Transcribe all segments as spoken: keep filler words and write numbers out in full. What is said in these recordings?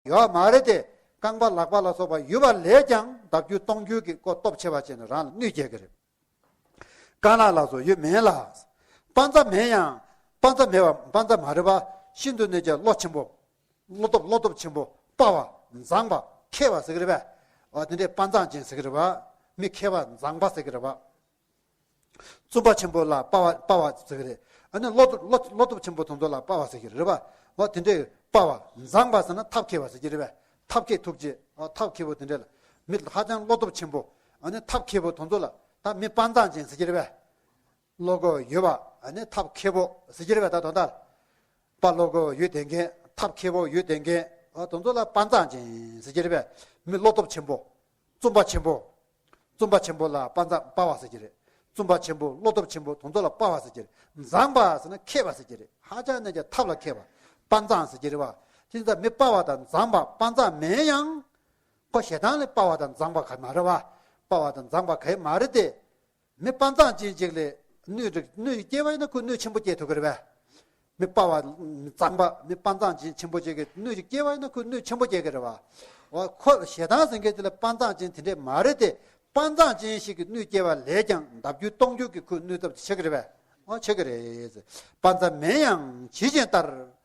ཡོད་མ་རེད་དེ། རྐང་པ་ལག་པ་ལ་སོགས་པ་ཡོད་པ་ལས་ཀྱང་ལྡབ་འགྱུར་སྟོང་འགྱུར་གྱི་ཀོ་སྟོབས་ཆེ་བ་བྱས་ནས་རང་ལ་གནོད་སྐྱེལ་གྱི་རེད། རྐང་ལག་ལ་སོགས་ཡོད་མིན་ལ། དཔའ་མཛངས་མིན་ཡང་། དཔའ་མཛངས་མེད་པ་དཔའ་མཛངས་མ་རེད་པ། ཤིན་ཏུ་ནས་ཀྱང་བློ་ཆེན་པོ། བློ་སྟོབས་བློ་སྟོབས་ཆེན་པོ། དཔའ་བ། མཛངས་པ། མཁས་པ་ཟེར་གྱི་རེད་པས། འོ་དེ་འདྲའི་དཔའ་མཛངས་ཅན་ཟེར་གྱི་རེད་པ། མི་མཁས་པ་མཛངས་པ་ཟེར་གྱི་རེད་པ། བཙུན་པ་ཆེན་པོ་ལ་དཔའ་བ་དཔའ་བ་ཟེར་གྱི་རེད། ཨ་ནི་བློ་སྟོབས་བློ་བློ་སྟོབས་ཆེན་པོ་དེ་ཚོ་ལ་དཔའ་བ་ཟེར་གྱི་རེད་པ། འོ་དེ་འདྲའི་དཔའ་བ་མཛངས་པ་ཟེར་ན་ཐབས་མཁས་པ་ཟེར་གྱི་རེད་པས། ཐབས་མཁས་ཐུགས་རྗེ། འོ་ཐབས་མཁས་པོ་དེ་འདྲ་ལ། མི་ཧ་ཅང་བློ་སྟོབས་ཆེན་པོ། ཨ་ནི་ཐབས་མཁས་པོ་དེ་ཚོ་ལ་ད་མི་དཔའ་མཛངས་ཅན་ཟེར་གྱི་རེད་པས། བློ་སྒོ་ཡོད་པ། ཨ་ནི་ཐབས་མཁས་པོ་ཟེར་གྱི་རེད་པས། ད་དོན་དག་དཔའ་བློ་སྒོ་ཡོད་བསྡད་མཁན། ཐབས་མཁས་པོ་ཡོད་བསྡད་མཁན། འོ་དེ་ཚོ་ལ་དཔའ་མཛངས་ཅན་ཟེར་གྱི་རེད་པས། མི་བློ་སྟོབས་ཆེན་པོ། བཙུན་པ་ཆེན་པོ། བཙུན་པ་ཆེན་པོ་ལ་དཔའ་མཛངས་དཔའ་བ་ཟེར་གྱི་རེད། བཙུན་པ་ཆེན་པོ་བློ་སྟོབས་ཆེན་པོ་དེ་ཚོ་ལ་དཔའ་བ་ཟེར་གྱི་རེད། མཛངས་པ་ཟེར་ན་མཁས་པ་ཟེར་གྱི་རེད། ཧ་ཅང་ནས་ཀྱང་ཐབས་ལ་མཁས་པ། དཔའ་མཛངས་ཟེར་གྱི་རེད་པ། དེ་ཙང་མི་དཔའ་བ་དང་མཛངས་པ། དཔའ་མཛངས་མིན་ཡང་། ཁོ་ཞེ་སྡང་ལས་དཔའ་བ་དང་མཛངས་པ་ག་མ་རེད་པ། དཔའ་བ་དང་མཛངས་པ་ག་མ་རེད་དེ། མི་དཔའ་མཛངས་ཅན་ཅིག་ལ་གནོད་རིགས་གནོད་སྐྱེལ་བ་ཡིན་ན་ཁོས་གནོད་ཆེན་པོ་སྐྱེལ་ཐུབ་ཀྱི་རེད་པས། མི་དཔའ་བ་མཛངས་པ། མི་དཔའ་མཛངས་ཅན་ཆེན་པོ་ཅིག་གིས་གནོད་ཅིག་སྐྱེལ་བ་ཡིན་ན་ཁོས་གནོད་ཆེན་པོ་སྐྱེལ་གྱི་རེད་པ། འོ་ཁོ་ཞེ་སྡང་ཟེར་མཁན་དེ་ལ་དཔའ་མཛངས་ཅན་དེ་འདྲས་མ་རེད་དེ། དཔའ་མཛངས་ཅན་ཞིག་གིས་གནོད་སྐྱེལ་བ་ལས་ཀྱང་ལྡབ་འགྱུར་སྟོང་འགྱུར་གྱི་ཁོས་གནོད་ཚབས་ཆེ་གི་རེད་པས། འོ་ཆེ་གི་རེད། དཔའ་མཛངས་མིན་ཡང་བྱས་ཤིང་ལྟར།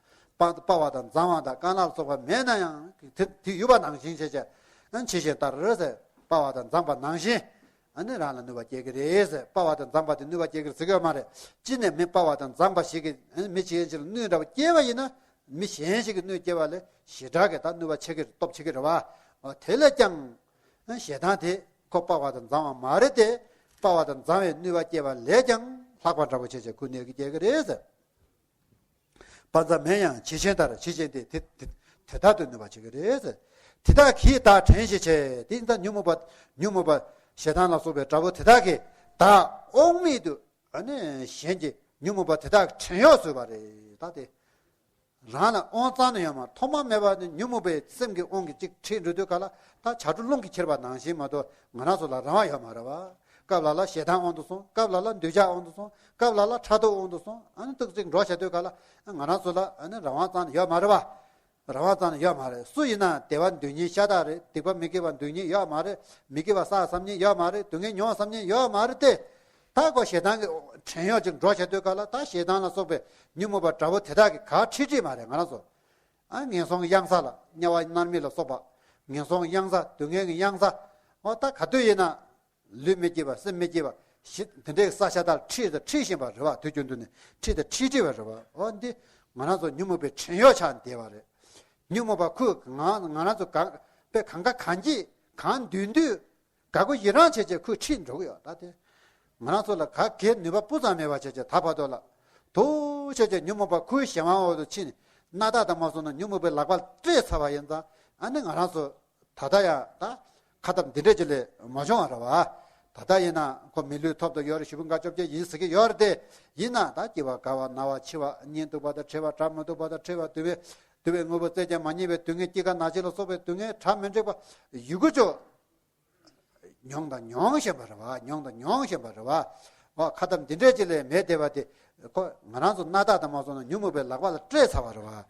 དཔའ་དཔའ་བ་དང་མཛངས་པ་དང་རྐང་ལག་སོགས་པ་མེད་ན་ཡང་དེ་དེ་ཡོད་པ་ནང་བཞིན་བྱས་བྱས། བྱས་ཤིང་ལྟར་ཟེར། དཔའ་བ་དང་མཛངས་པ་ནང་བཞིན། ཨ་ནི་རང་ལ་གནོད་པ་སྐྱེལ་གྱི་རེད་ཟེར། དཔའ་བ་དང་མཛངས་པ་དེ་གནོད་པ་སྐྱེལ་གྱི་རེད་ཟེར་གྱི་ཡོད་མ་རེད། གཅིག་ནས་མི་དཔའ་བ་དང་མཛངས་པ་ཞིག་གིས་ཨ་ནི་མི་གཞན་ཞིག་ལ་གནོད་འདྲ་པོ་སྐྱེལ་བ་ཡིན་ན། མི་གཞན་ཞིག་གིས་གནོད་སྐྱེལ་བ་ལས་ཞེ་དྲག་གི་ད་གནོད་པ་ཆེ་གི་རེད། སྟོབས་ཆེ་གི་རེད་པ། འོ་དེ་ལས་ཀྱང་ཨ་ཞེ་སྡང་དེ་ཁོ་དཔའ་བ་དང་མཛངས་པ་མ་རེད་དེ། དཔའ་བ་དང་མཛངས་པས་གནོད་པ་སྐྱེལ་བ་ལས་ཀྱང་ལྷག་པ་འདྲ་པོ་བྱས་བྱས་ཁོས་གནོད་སྐྱེལ་གྱི་རེད་ཟེར། དཔའ་མཛངས་མིན་ཡང་བྱས་ཤིང་ལྟར། བྱས་ཤིང་དེ་དེ་དེ་དེ་ལྟར་དུ་གནོད་པ་བྱེད་ཀྱི་རེད། དེ་དག་གིས་བདག་བྲན་གཞི་བྱས། དེ་ཡིན་ཙང་ཉོན་མོངས་པ་ཉོན་མོངས་པ་ཞེ་སྡང་ལ་སོགས་པའི་དགྲ་བོ་དེ་དག་གིས་བདག་དབང་མེད་དུ་ཨ་ནི་གཞན་གྱི་ཉོན་མོངས་པ་དེ་དག་བྲན་གཡོག་བཟོས་པ་རེད། ད་དེ་རང་ལ་དབང་རྩ་ནས་ཡོད་མ་རེད། ཐོག་མ་མེད་པ་ནས་ཉོན་མོངས་པའི་སེམས་ཀྱི་དབང་གིས་ཅིག་ཁྲིད་འགྲོ་དུས་ག་ལ་ད་བྱ་སྒྲོ་རླུང་གིས་ཁྱེར་བ་ནང་བཞིན་མ་གཏོགས་ང་རང་ཚོ་ལ་རང་དབང་ཡོད་མ་རེད་པ། སྐབས་ལ་ལ་ཞེ་སྡང་དབང་དུ་སོང་། སྐབས་ལ་ལ་འདོད་ཆགས་དབང་དུ་སོང་། སྐབས་ལ་ལ་ཕྲག་དོག་དབང་དུ་སོང་། ཨ་ནི་ཏོག་ཙམ་འགྲོ་བྱ་དུས་ག་ལ་ང་རང་ཚོ་ལ་ཨ་ནི་རང་དབང་རྩ་ནས་ཡོད་མ་རེད་པ། རང་དབང་རྩ་ནས་ཡོད་མ་རེད། སུ་ཡིན་ན་བདེ་བ་འདོད་མཁན་ཤ་སྟག་རེད། སྡིག་པ་མི་དགེ་བ་འདོད་མཁན་ཡོད་མ་རེད། མི་དགེ་བ་བསགས་བསམ་མཁན་ཡོད་མ་རེད། སྡུག་བསྔལ་མྱོང་བསམ་མཁན་ཡོད་མ་རེད་དེ། ད་ཁོ་ཞེ་སྡང་གི་བྲན་གཡོག་ཅིག་འགྲོ་བྱ་དུས་ག་ལ་ད་ཞེ་སྡང་ལ་སོགས་པའི་ཉོན་མོངས་པ་དགྲ་བོ་དེ་དག་གིས་ག་ཁྲིད་ཁྲིད་མ་རེད། ང་རང་ཚོ་ཨ་ངན་སོང་གི་གཡང་ས་ལ་དམྱལ་བ་མནར་མེད་ལ་སོགས་པ། ངན་སོང་གི་གཡང་ས། སྡུག་བསྔལ་གྱི་གཡང་ས། འོ་ད་ག་དུས་ཡིན་ན། ལུས་མི་སྐྱིད་པ། སེམས་མི་སྐྱིད་པ་ཞིག་དེ་འདྲའི་ས་ཆ་དག་ཁྲིད་དང་ཁྲིད་བཞིན་པ་རེད་པ། དུས་རྒྱུན་དུ་ནས་ཁྲིད་དང་ཁྲིད་ཁྲིད་པ་རེད་པ། འོ་འདི་ང་རང་ཚོ་ཉོན་མོངས་པའི་བྲན་གཡོག་ཆགས་བསྡད་པ་རེད། ཉོན་མོངས་པ་ཁོས་ང་ང་རང་ཚོ་གང་པས་གང་ག་གང་གིས་གང་འདོད་འདོད་དགའ་མགུ་ཡི་རངས་བྱས་བྱས་ཁོས་ཁྲིད་འགྲོ་གི་ཡོད། ད་དེ་ང་རང་ཚོ་ལ་ག་གེ་ནུས་པ་སྤུ་ཙམ་མེད་པ་བྱས་བྱས་ད་བར་དུ་ལ་དུ་བྱས་བྱས་ཉོན་མོངས་པ་ཁོའི་གཞན་དབང་འོག་ཏུ་ཕྱིན་ནས་སྣ་ཐག་དང་མ་སོང་ན་ཉོན་མོངས་པའི་ལག་པ་སྤྲད་ཚར་བ་ཡིན་ཙང་། ཨ་ནི་ང་རང་ཚོ་ད་ལྟ་ཡང་ད་ཁ་ཐབས་འདི་འདྲས་ཅིག་ལས་མ་བྱུང་བ་རེད་པ། ད་ལྟ་ཡིན་ན་ཁོ་མི་ལུས་ཐོབ་ཏུ་ཡོད་རེད། ཞུ་བུ་འགའ་བཅོ་བརྒྱད་ཡིན་ཟེར་གྱི་ཡོད་རེད་དེ། ཡིན་ན་ད་སྐྱེ་བ་རྒ་བ་ན་བ་འཆི་བ་གཉིད་སྡུག་པ་དང་བྲལ་བ། གྲ་མི་སྡུག་པ་དང་བྲལ་བ། དུ་བའི་དུ་བའི་དངོས་པོ་རྩད་ཀྱང་མ་རྙེད་པའི་སྡུག་བསྔལ། སྐྱེ་རྒ་ན་འཆི་ལ་སོགས་པའི་སྡུག་བསྔལ་གྲ་མི་འགྲིག་པ་ཡི་གུ་ཅོ་མྱོང་དང་མྱོང་བཞིན་པ་རེད་པ། མྱོང་དང་མྱོང་བཞིན་པ་རེད་པ། འོ་ཁ་ཐབས་འདི་འདྲས་ཅིག་ལས་མེད་བསྡད་པ་དེ་ཁོ་ང་རང་ཚོ་སྣ་ཐག་དང་མ་སོང་ན་ཉོན་མོངས་པའི་ལག་པ་ལ་སྤྲད་ཚར་བ་རེད་པ།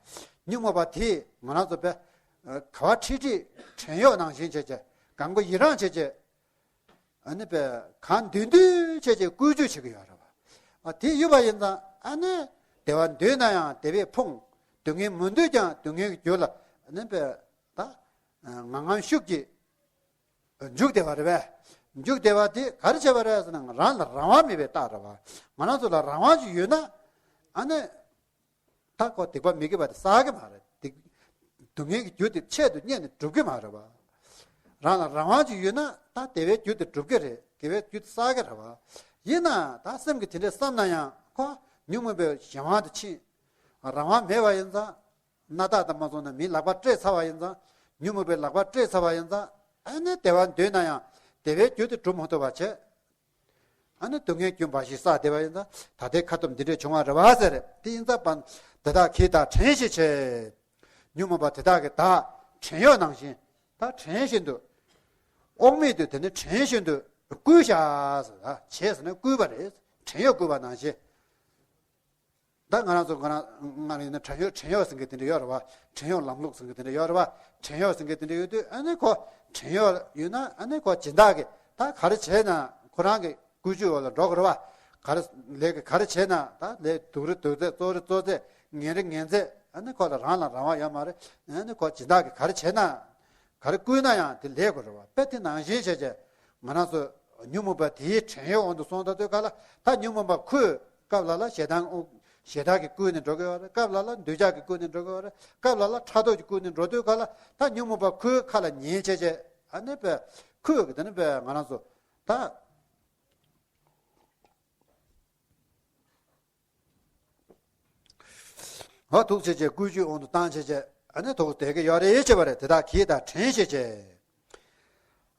ཉོན་མོངས་པ་དེས་ང་རང་ཚོ་པས་ག་བ་ཁྲིད་ཁྲིད་བྲན་གཡོག་ནང་བཞིན་བྱས་བྱས་དགའ་མགུ་ཡི་རངས་བྱས་བྱས། ཨ་ནི་པས་གང་འདོད་འདོད་བྱས་བྱས་བཀོལ་སྤྱོད་བྱེད་ཀྱི་ཡོད་རེད་པ། ཨ་དེ་ཡོད་པ་ཡིན་ཙང་ཨ་ནི་བདེ་བ་འདོད་ན་ཡང་བདེ་བས་ཕོངས། སྡུག་བསྔལ་མི་འདོད་ཀྱང་སྡུག་བསྔལ་གྱི་རྒྱུ་ལ་ཨ་ནི་པས་ད་ངང་ངམ་ཤུགས་ཀྱིས་འཇུག་བསྡད་པ་རེད་པས། འཇུག་བསྡད་པ་དེ་ག་རེ་བྱས་པ་རེད་ཟེར་ན་རང་ལ་རང་དབང་མེད་པའི་རྟགས་རེད་པ། ང་རང་ཚོ་ལ་རང་དབང་ཅིག་ཡོད་ན་ཨ་ནི། ད་ཁོ་སྡིག་པ་མི་དགེ་བ་དེ་བསགས་ཀྱི་མ་རེད། སྡིག་སྡུག་བསྔལ་གྱི་རྒྱུ་དེ་ཆེད་དུ་གཉེར་ནས་སྒྲུབ་ཀྱི་མ་རེད་པ། རང་ལ་རང་དབང་ཅིག་ཡོད་ན་ད་བདེ་བའི་རྒྱུ་དེ་སྒྲུབ་ཀྱི་རེད། དགེ་བའི་རྒྱུ་དེ་བསགས་ཀྱི་རེད་པ། ཡིན་ན་ད་སེམས་ཀྱིས་དེ་འདྲས་བསམ་ན་ཡང་ཁོ་ཉོན་མོངས་པའི་གཞན་དབང་དུ་ཕྱིན། རང་དབང་མེད་པ་ཡིན་ཙང་། སྣ་ཐག་དང་མ་སོང་ན་མིའི་ལག་པ་སྤྲད་ཚར་བ་ཡིན་ཙང་། ཉོན་མོངས་པའི་ལག་པ་སྤྲད་ཚར་བ་ཡིན་ཙང་། ཨ་ནི་བདེ་བ་འདོད་ན་ཡང་བདེ་བའི་རྒྱུ་དེ་སྒྲུབ་མ་ཐུབ་པ་བྱས། ཨ་ནི་སྡུག་བསྔལ་རྒྱུ་འབའ་ཞིག་བསགས་བསྡད་པ་ཡིན་ཙང་། ད་ལྟའི་ཁ་ཐུབ་འདི་འདྲས་བྱུང་བ་རེད་པ་ཟེར། དེ་ཡིན་ཙང་པ། དེ་དག་གིས་བདག་བྲན་གཞི་བྱས། ཉོན་མོངས་པ་དེ་དག་གིས་བདག་བྲན་གཡོག་ནང་བཞིན། ད་བྲན་བཞིན་དུ། དབང་མེད་དུ་དེ་ནི་བྲན་བཞིན་དུ་བསྐུལ་བྱ་ཟེར། བྱས་ཟེར་ན་བསྐུལ་བ་རེད། བྲན་གཡོག་བསྐུལ་བ་ནང་བཞིན། ད་ང་རང་ཚོ་ང་རང་ང་རང་ཡིན་ན་བྲན་གཡོག་བྲན་གཡོག་ཟེར་མཁན་དེ་འདྲ་ཡོད་རེད་བ། བྲན་གཡོག་ལམ་ལུགས་ཟེར་མཁན་དེ་འདྲ་ཡོད་རེད་བ། བྲན་གཡོག་ཟེར་མཁན་དེ་འདྲ་ཡོད་དུས་ཨ་ནི་ཁོ་བྲན་གཡོག་ཡོད་ན་ཨ་ནི་ཁོ་སྦྱིན་བདག་གིས་ད་ག་རེ་བྱས་ན་ཁོ་རང་གི་བཀོལ་སྤྱོད་འོག་ལ་འགྲོ་དགོས་རེད་བ། ག་རེ་ལས་ཀྱི་ག་རེ་བྱས་ན་ད་ལས་སྡུག་རུ་སྡུག་ཚད་བཙོག་རུ་བཙོག་ཚད་ངན་རུ་ངན་ཚད་ཨ་ནི་ཁོ་ལ་རང་ལ་རང་དབང་ཡོད་མ་རེད། ཨ་ནི་ཁོ་སྦྱིན་བདག་གིས་ག་རེ་བྱས་ན། ག་རེ་བསྐུལ་ན་ཡང་དེ་ལས་དགོས་རེད་བ། དཔེ་དེ་ནང་བཞིན་བྱས་བྱས་ང་རང་ཚོ་ཉོན་མོངས་པ་དེའི་བྲན་གཡོག་དབང་དུ་སོང་ད་དུས་ག་ལ་ད་ཉོན་མོངས་པ་ཁོས་སྐབས་ལ་ལ་ཞེ་སྡང་དབང་ཞེ་དྲག་གིས་བསྐུལ་ནས་འགྲོ་གི་ཡོད་རེད། སྐབས་ལ་ལ་འདོད་ཆགས་ཀྱིས་བསྐུལ་ནས་འགྲོ་གི་ཡོད་རེད། སྐབས་ལ་ལ་ཕྲག་དོག་གིས་བསྐུལ་ནས་འགྲོ་དུས་ག་ལ་ད་ཉོན་མོངས་པ་ཁོའི་ཁ་ལ་ཉན་བྱས་བྱས་ཨ་ནི་དཔེ་ཁོས་དེ་ནི་དཔེ་ང་རང་ཚོ་ད། ཨ་ཐུག་བྱས་བྱས་བཀོལ་སྤྱོད་དབང་དུ་བཏང་བྱས་བྱས་ཨ་ནི་ཐུག་བསྡད་ཀྱི་ཡོད་རེད་བྱས་པ་རེད། དེ་དག་གིས་ད་བྲན་བྱས་བྱས།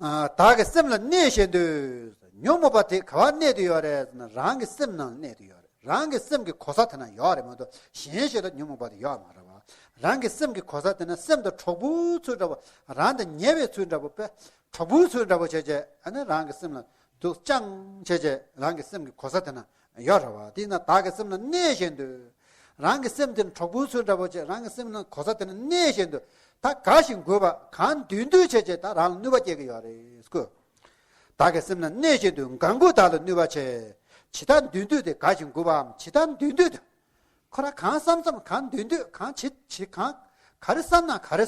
ཨ་བདག་གི་སེམས་ལ་གནས་བཞིན་དུ། ཉོན་མོངས་པ་དེ་ག་བར་གནས་ཏེ་ཡོད་རེད་ཟེར་ན་རང་གི་སེམས་ནང་གནས་ཏེ་ཡོད་རེད། རང་གི་སེམས་ཀྱི་གོ་ས་དེ་ན་ཡོད་རེད་མ་གཏོགས་གཞན་ཞིག་ལ་ཉོན་མོངས་པ་དེ་ཡོད་མ་རེད་བ། རང་གི་སེམས་ཀྱི་གོ་ས་དེ་ན་སེམས་དང་གྲོགས་པོའི་ཚུལ་འདྲ་བོ་རང་དང་ཉེ་བའི་ཚུལ་འདྲ་བོ་དཔེ་གྲོགས་པོའི་ཚུལ་འདྲ་བོ་བྱས་བྱས་ཨ་ནི་རང་གི་སེམས་ལ་འདུག་བཅངས་བྱས་བྱས་རང་གི་སེམས་ཀྱི་གོ་ས་དེ་ན་ཡོད་རེད་བ། དེས་ན་བདག་གི་སེམས་ལ་གནས་བཞིན་དུ། རང་གི་སེམས་དེ་ནི་གྲོགས་པོའི་ཚུལ་འདྲ་བོ་བྱས་རང་གི་སེམས་ནང་གོ་ས་དེ་ནི་གནས་བཞིན་དུ་ད་དགའ་ཞིང་མགུ་བ་གང་འདོད་འདོད་བྱས་བྱས་ད་རང་ལ་ནུས་པ་སྐྱེ་གི་ཡོད་རེད་ཀོ། བདག་གི་སེམས་ལ་གནས་བཞིན་དུ་དགའ་མགུ་བདག་ལ་ནུས་པ་ཆེ། ཇི་ལྟར་འདོད་འདོད་དེ་དགའ་ཞིང་མགུ་བའམ་ཇི་ལྟར་འདོད་འདོད་དུ། ཁོ་རང་གང་བསམ་བསམ་གང་འདོད་འདོད་གང་བྱེད་བྱེད་གང་ག་རེ་བསམ་ན་ག་རེ།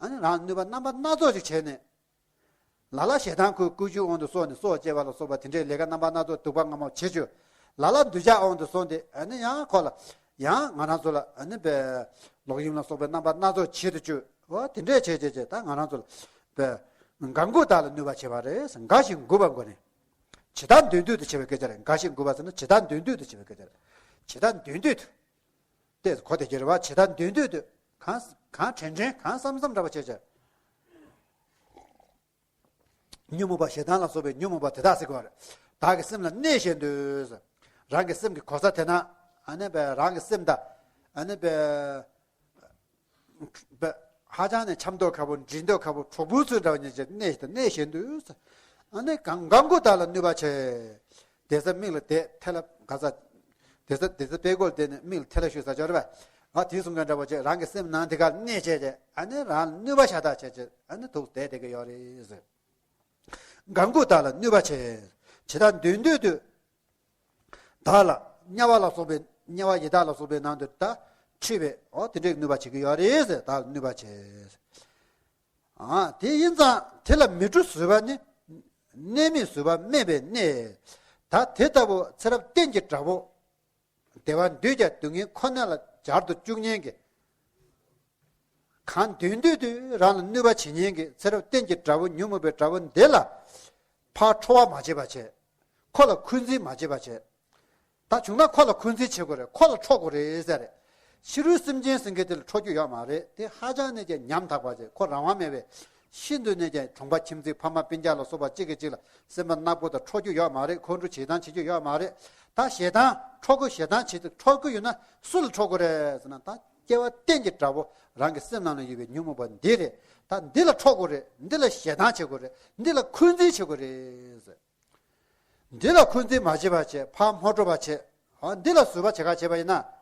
ཨ་ནི་རང་ལ་ནུས་པ་རྣམ་པ་སྣ་ཚོགས་ཤིག་བྱས་ནས། ལ་ལ་ཞེ་སྡང་ཁོའི་ཀུན་སྤྱོད་དབང་དུ་སོང་ནས་སྲོག་བཅད་པ་ལ་སོགས་པ་དེ་འདྲའི་ལས་ཀ་རྣམ་པ་སྣ་ཚོགས་སྡིག་པ་ལྔ་མོ་བྱེད་བཅུག་ལ་ལ་འདོད་ཆགས་དབང་དུ་སོང་སྟེ་ཨ་ནི་ཡང་ཁོ་ལ་ཡང་ང་རང་ཚོ་ལ་ཨ་ནི་པའི་ལོག་གཡེམ་ལ་སོགས་པའི་རྣམ་པ་སྣ་ཚོགས་བྱེད་དུ་བཅུག་འོ་དེ་འདྲའི་བྱེད་བྱེད་བྱེད་ད་ང་རང་ཚོ་ལ་པའི་དགའ་མགུ་བདག་ལ་ནུས་པ་བྱེད་པ་རེད། དགའ་ཞིང་མགུ་བ་མགུ་ནས་ཇི་ལྟར་འདོད་འདོད་དུ་བྱེད་པའི་སྐད་ཆ་རེད། དགའ་ཞིང་མགུ་བ་ཟེར་ན་ཇི་ལྟར་འདོད་འདོད་དུ་བྱེད་པའི་སྐད་ཆ་རེད། ཇི་ལྟར་འདོད་འདོད་དུ། ཏེ་གོ་དེ་གྱེར་བ་ཇི་ལྟར་འདོད་འདོད་དུ། གང་གང་དྲན་དྲན་གང་བསམ་བསམ་འདྲ་བ་བྱས་བྱས། ཉོན་མོངས་པ་ཞེ་སྡང་ལ་སོགས་པའི་ཉོན་མོངས་པ་དེ་དག་ཟེར་གྱི་བ་རེད། བདག་གི་སེམས་ལ་གནས་བཞིན་དུ། རང་གི་སེམས་ཀྱི་གོ་ས་དེ་ན། ཨ་ནི་པའི་རང་གི་སེམས་དང་། ཨ་ནི་པའི་པའི་ཧ་ཅང་ནས་འཆམ་མདོག་ཁ་པོ་འགྲིག་མདོག་ཁ་པོ་གྲོགས་པོའི་ཚུལ་འདྲ་བ་ཉིད་ཀྱི་གནས་ཤིག་ཏུ་གནས་བཞིན་དུ། ཨ་ནི་གང་གང་གོ་བདག་ལ་ནུས་པ་ཆེ། བདེ་རྩ་མིག་ལ་བདེ་ཐལ་ལ་ག་ས། བདེ་རྩ་བདེ་རྩ་དཔེ་སྐོར་དེ་ནི་མིག་ལ་ཐལ་ལ་ཞུ་ས་སྦྱོར་བས། ཨ་དེའི་གསུང་མཁན་འདྲ་པོ་ཆེ་རང་གི་སེམས་ནང་དེ་གར་གནས་བྱས་ཏེ་ཨ་ནི་རང་ལ་ནུས་པ་ཤ་སྟག་བྱས་བྱས་ཨ་ནི་ཐུགས་བདེ་བདེ་གི་ཡོད་རེད་ཟེར། གང་གོ་བདག་ལ་ནུས་པ་ཆེ། ཇི་ལྟར་འདོད་འདོད་དུ། བདག་ལ་དམྱལ་བ་ལ་སོགས་པའི་དམྱལ་བ་ཡི་དྭགས་ལ་སོགས་པའི་ནང་དུ་ད་འཁྲིད་པའི་འོ་དེ་འདྲའི་ནུས་པ་བྱེད་ཀྱི་ཡོད་རེད་ཟེར། བདག་ལ་ནུས་པ་ཆེ། ཨ་དེ་ཡིན་ཙང་དེ་ལ་མི་འགྲོ་བཟོད་པ་ནི། གནས་མེད་བཟོད་པ་དམན་པའི་གནས། ད་དེ་ལྟ་བུ་ཚེ་རབས་གཏན་གྱི་དགྲ་བོ། བདེ་བ་འདོད་ཀྱང་སྡུག་བསྔལ་ཁོ་ན་ལ་སྦྱར་དུ་བཅུག་ཉེན་གྱི། གང་འདོད་འདོད་དུ་རང་ལ་གནོད་པ་བྱེད་ཉེན་གྱི་ཚེ་རབས་གཏན་གྱི་དགྲ་བོ་ཉོན་མོངས་པའི་དགྲ་བོ་འདི་ལ། ཕར་ཁྲོ་བ་མ་བྱེད་པ་བྱེད། ཁོ་ལ་འཁོན་འཛིན་མ་བྱེད་པ་བྱེད། ད་བྱུང་ན་ཁོ་ལ་འཁོན་འཛིན་བྱེད་དགོས་རེད། ཁོ་ལ་ཁྲོ་དགོས་རེད་ཟེར་རེད། ཕྱི་རོལ་སེམས་ཅན་ཟེར་མཁན་དེ་ལ་ཁྲོ་རྒྱུ་ཡོད་མ་རེད། དེ་ཧ་ཅང་ནས་ཀྱང་ཉམ་ཐག་པ་རེད། ཁོ་རང་དབང་མེད་པས་ཤིན་ཏུ་ནས་ཀྱང་གྲོང་པ་ཁྱིམ་མཚེས་ཕ་མ་སྤུན་ཀྱག་ལ་སོགས་པ་གཅིག་གིས་གཅིག་ལ་སེམས་པ་ནག་པོ་དང་ཁྲོ་རྒྱུ་ཡོད་མ་རེད། ཁོང་ཁྲོ་ཞེ་སྡང་བྱེད་རྒྱུ་ཡོད་མ་རེད། ད་ཞེ་སྡང་ཁྲོ་དགོས་ཞེ་སྡང་བྱེད་དུ་ཁྲོ་དགོས་ཡོད་ན་སུ་ལ་ཁྲོ་དགོས་རེད་ཟེར་ན་ད་སྐྱེ་བ་གཏན་གྱི་དགྲ་བོ་རང་གི་སེམས་ནང་ལ་ཡོད་པའི་ཉོན་མོངས་པ་འདི་རེད། ད་འདི་ལ་ཁྲོ་དགོས་རེད། འདི་ལ་ཞེ་སྡང་བྱེད་དགོས་རེད། འདི་ལ་འཁོན་འཛིན་བྱེད་དགོས་རེད་ཟེར། འདི་ལ་འཁོན་འཛིན་མ་བྱེད་པ་བྱེད། ཕར་མ་འགྲོ་བ་བྱེད། འོ་འདི་ལ་བཟོད་པ་བྱེད་ག་བྱེད་པ་ཡིན་ན།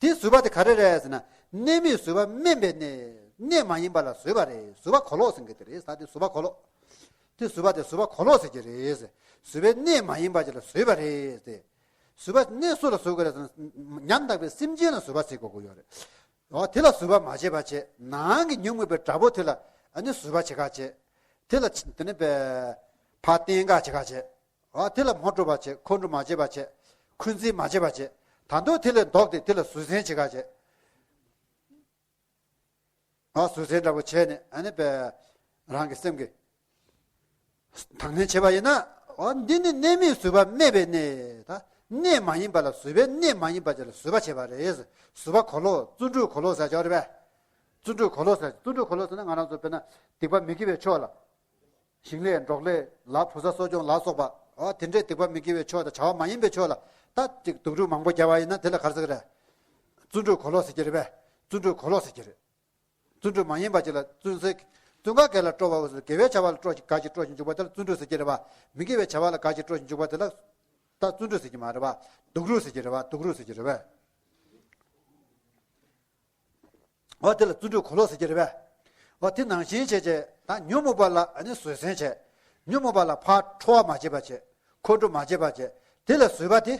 དེ་བཟོད་པ་དེ་ག་རེ་རེད་ཟེར་ན། གནས་མེད་བཟོད་པ་དམན་པའི་གནས། གནས་མ་ཡིན་པ་ལ་བཟོད་པ་རེད། བཟོད་པ་གོ་ལོག་ཟེར་མཁན་དེ་རེད། ད་དེ་བཟོད་པ་གོ་ལོག་དེ་བཟོད་པ་དེ་བཟོད་པ་གོ་ལོག་ཟེར་གྱི་རེད་ཟེར། བཟོད་པའི་གནས་མ་ཡིན་པ་ཅིག་ལ་བཟོད་པ་རེད་ཟེར། བཟོད་པ་གནས་སུ་ལ་བཟོད་དགོས་རེད་ཟེར་ན། ཉམ་ཐག་པའི་སེམས་ཅན་ལ་བཟོད་པ་བྱེད་དགོས་ཀྱི་ཡོད་རེད། འོ་དེ་ལ་བཟོད་པ་མ་བྱེད་པ་བྱེད། ནང་གི་ཉོན་མོངས་པའི་དགྲ་བོ་དེ་ལ་ཨ་ནི་བཟོད་པ་བྱེད་ག་བྱེད། དེ་ལ་དེ་ནི་པའི་ཕར་བསྟེན་ག་བྱེད་ག་བྱེད། ཨ་དེ་ལ་མ་འགྲོ་བ་བྱེད། ཁོང་ཁྲོ་མ་བྱེད་པ་བྱེད། འཁོན་འཛིན་མ་བྱེད་པ་བྱེད། ད་དུང་དེ་ལས་ལྡོག་སྟེ་དེ་ལ་བཟོད་བསྲན་བྱེད་ག་བྱེད། ཨ་བཟོད་བསྲན་འདྲ་པོ་བྱས་ནས་ཨ་ནི་པའི་རང་གི་སེམས་ཀྱི་དང་ལེན་བྱེད་པ་ཡིན་ན། ཨ་འདི་ནི་གནས་མེད་བཟོད་པ་དམན་པའི་གནས། ད་གནས་མ་ཡིན་པ་ལ་བཟོད་པའི་གནས་མ་ཡིན་པ་ཅིག་ལ་བཟོད་པ་བྱེད་པ་རེད། བཟོད་པ་གོ་ལོག་བརྩོན་འགྲུས་གོ་ལོག་ཟེར་ཅོག་རེད་པས། བརྩོན་འགྲུས་གོ་ལོག་ཟེར། བརྩོན་འགྲུས་གོ་ལོག་ཟེར་ན་ང་རང་ཚོ་དཔེར་ན་སྡིག་པ་མི་དགེ་བའི་ཕྱོགས་ལ། ཞིང་ལས་འབྲོག་ལས་ལ་བུ་ཚ་གསོ་སྐྱོང་ལ་སོགས་པ། འོ་དེ་འདྲའི་སྡིག་པ་མི་དགེ་བའི་ཕྱོགས་དང་བྱ་བ་མ་ཡིན་པའི་ཕྱོགས་ལ་ད་ཅིག་སྡུག་རུས་མང་པོ་བརྒྱབ་པ་ཡིན་ན་དེ་ལ་ག་རེ་ཟེར་གི་རེད། བརྩོན་འགྲུས་གོ་ལོག་ཟེར་གྱི་རེད་པས། བརྩོན་འགྲུས་གོ་ལོག་ཟེར་གྱི་རེད། བརྩོན་འགྲུས་མ་ཡིན་པ་ཅིག་ལ་བརྩོན་ཟེར། བརྩོན་ག་གེ་ལ་སྤྲོ་བ་འོ་ཟེར། དགེ་བའི་བྱ་བ་ལ་སྤྲོ་ཞིང་དགའ་ཞིང་སྤྲོ་ཞིང་འཇུག་པ་དེ་ལ་བརྩོན་འགྲུས་ཟེར་གྱི་རེད་པ། མི་དགེ་བའི་བྱ་བ་ལ་དགའ་ཞིང་སྤྲོ་ཞིང་འཇུག་པ་དེ་ལ་ད་བརྩོན་འགྲུས་ཟེར་གྱི་མ་རེད་པ། སྡུག་རུས་ཟེར་གྱི་རེད་པ། སྡུག་རུས་ཟེར་གྱི་རེད་པས། འོ་དེ་ལ་བརྩོན་འགྲུས་གོ་ལོག་ཟེར་གྱི་རེད་པས། འོ་དེ་ནང་བཞིན་བྱས་བྱས་ད་ཉོན་མོངས་པ་ལ་ཨ་ནི་བཟོད་བསྲན་བྱས། ཉོན་མོངས་པ་ལ་ཕར་ཁྲོ་བ་མ་བྱེད་པ་བྱས། ཁོང་ཁྲོ་མ་བྱེད་པ་བྱས། དེ་ལ་བཟོད་པ་དེ།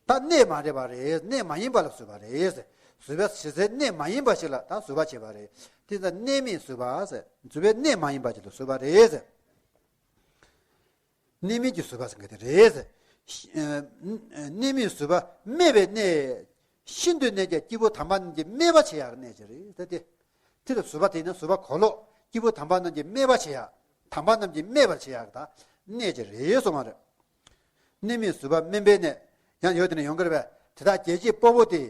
ད་གནས་མ་རེད་པ་རེད། གནས་མ་ཡིན་པ་ལ་བཟོད་པ་རེད། བཟོད་པ་ཞེས་ཟེར་གནས་མ་ཡིན་པ་ཞིག་ལ་ད་བཟོད་པ་བྱེད་པ་རེད། དེ་ད་གནས་མེད་བཟོད་པ་ཟེར། བཟོད་པའི་གནས་མ་ཡིན་པ་ཞིག་ལ་བཟོད་པ་རེད་ཟེར། གནས་མེད་ཀྱི་བཟོད་པ་ཟེར་མཁན་དེ་རེད་ཟེར། ཨ་གནས་མེད་བཟོད་པ་སྨད་པའི་གནས། ཤིན་ཏུ་གནས་ཀྱང་སྐྱེས་བུ་དམ་པ་རྣམས་ཀྱིས་སྨད་པར་བྱེད་ཡག་གནས་ཀྱི་རེད་ཟེར་ཏེ། དེ་ལ་བཟོད་པ་དེ་ནི་བཟོད་པ་གོ་ལོག་སྐྱེས་བུ་དམ་པ་རྣམས་ཀྱིས་སྨད་པར་བྱེད་ཡག་དམ་པ་རྣམས་ཀྱིས་སྨད་པར་བྱེད་ཡག་ད་གནས་ཀྱི་རེད་གསུངས་པ་རེད། གནས་མེད་བཟོད་པ་སྨད་པའི་གནས། ཡང་ཡོད་དེ་ནས་ཡོང་གི་རེད་པས། དེ་དག་བརྒྱད་ཀྱི་དཔའ་བོ་སྟེ།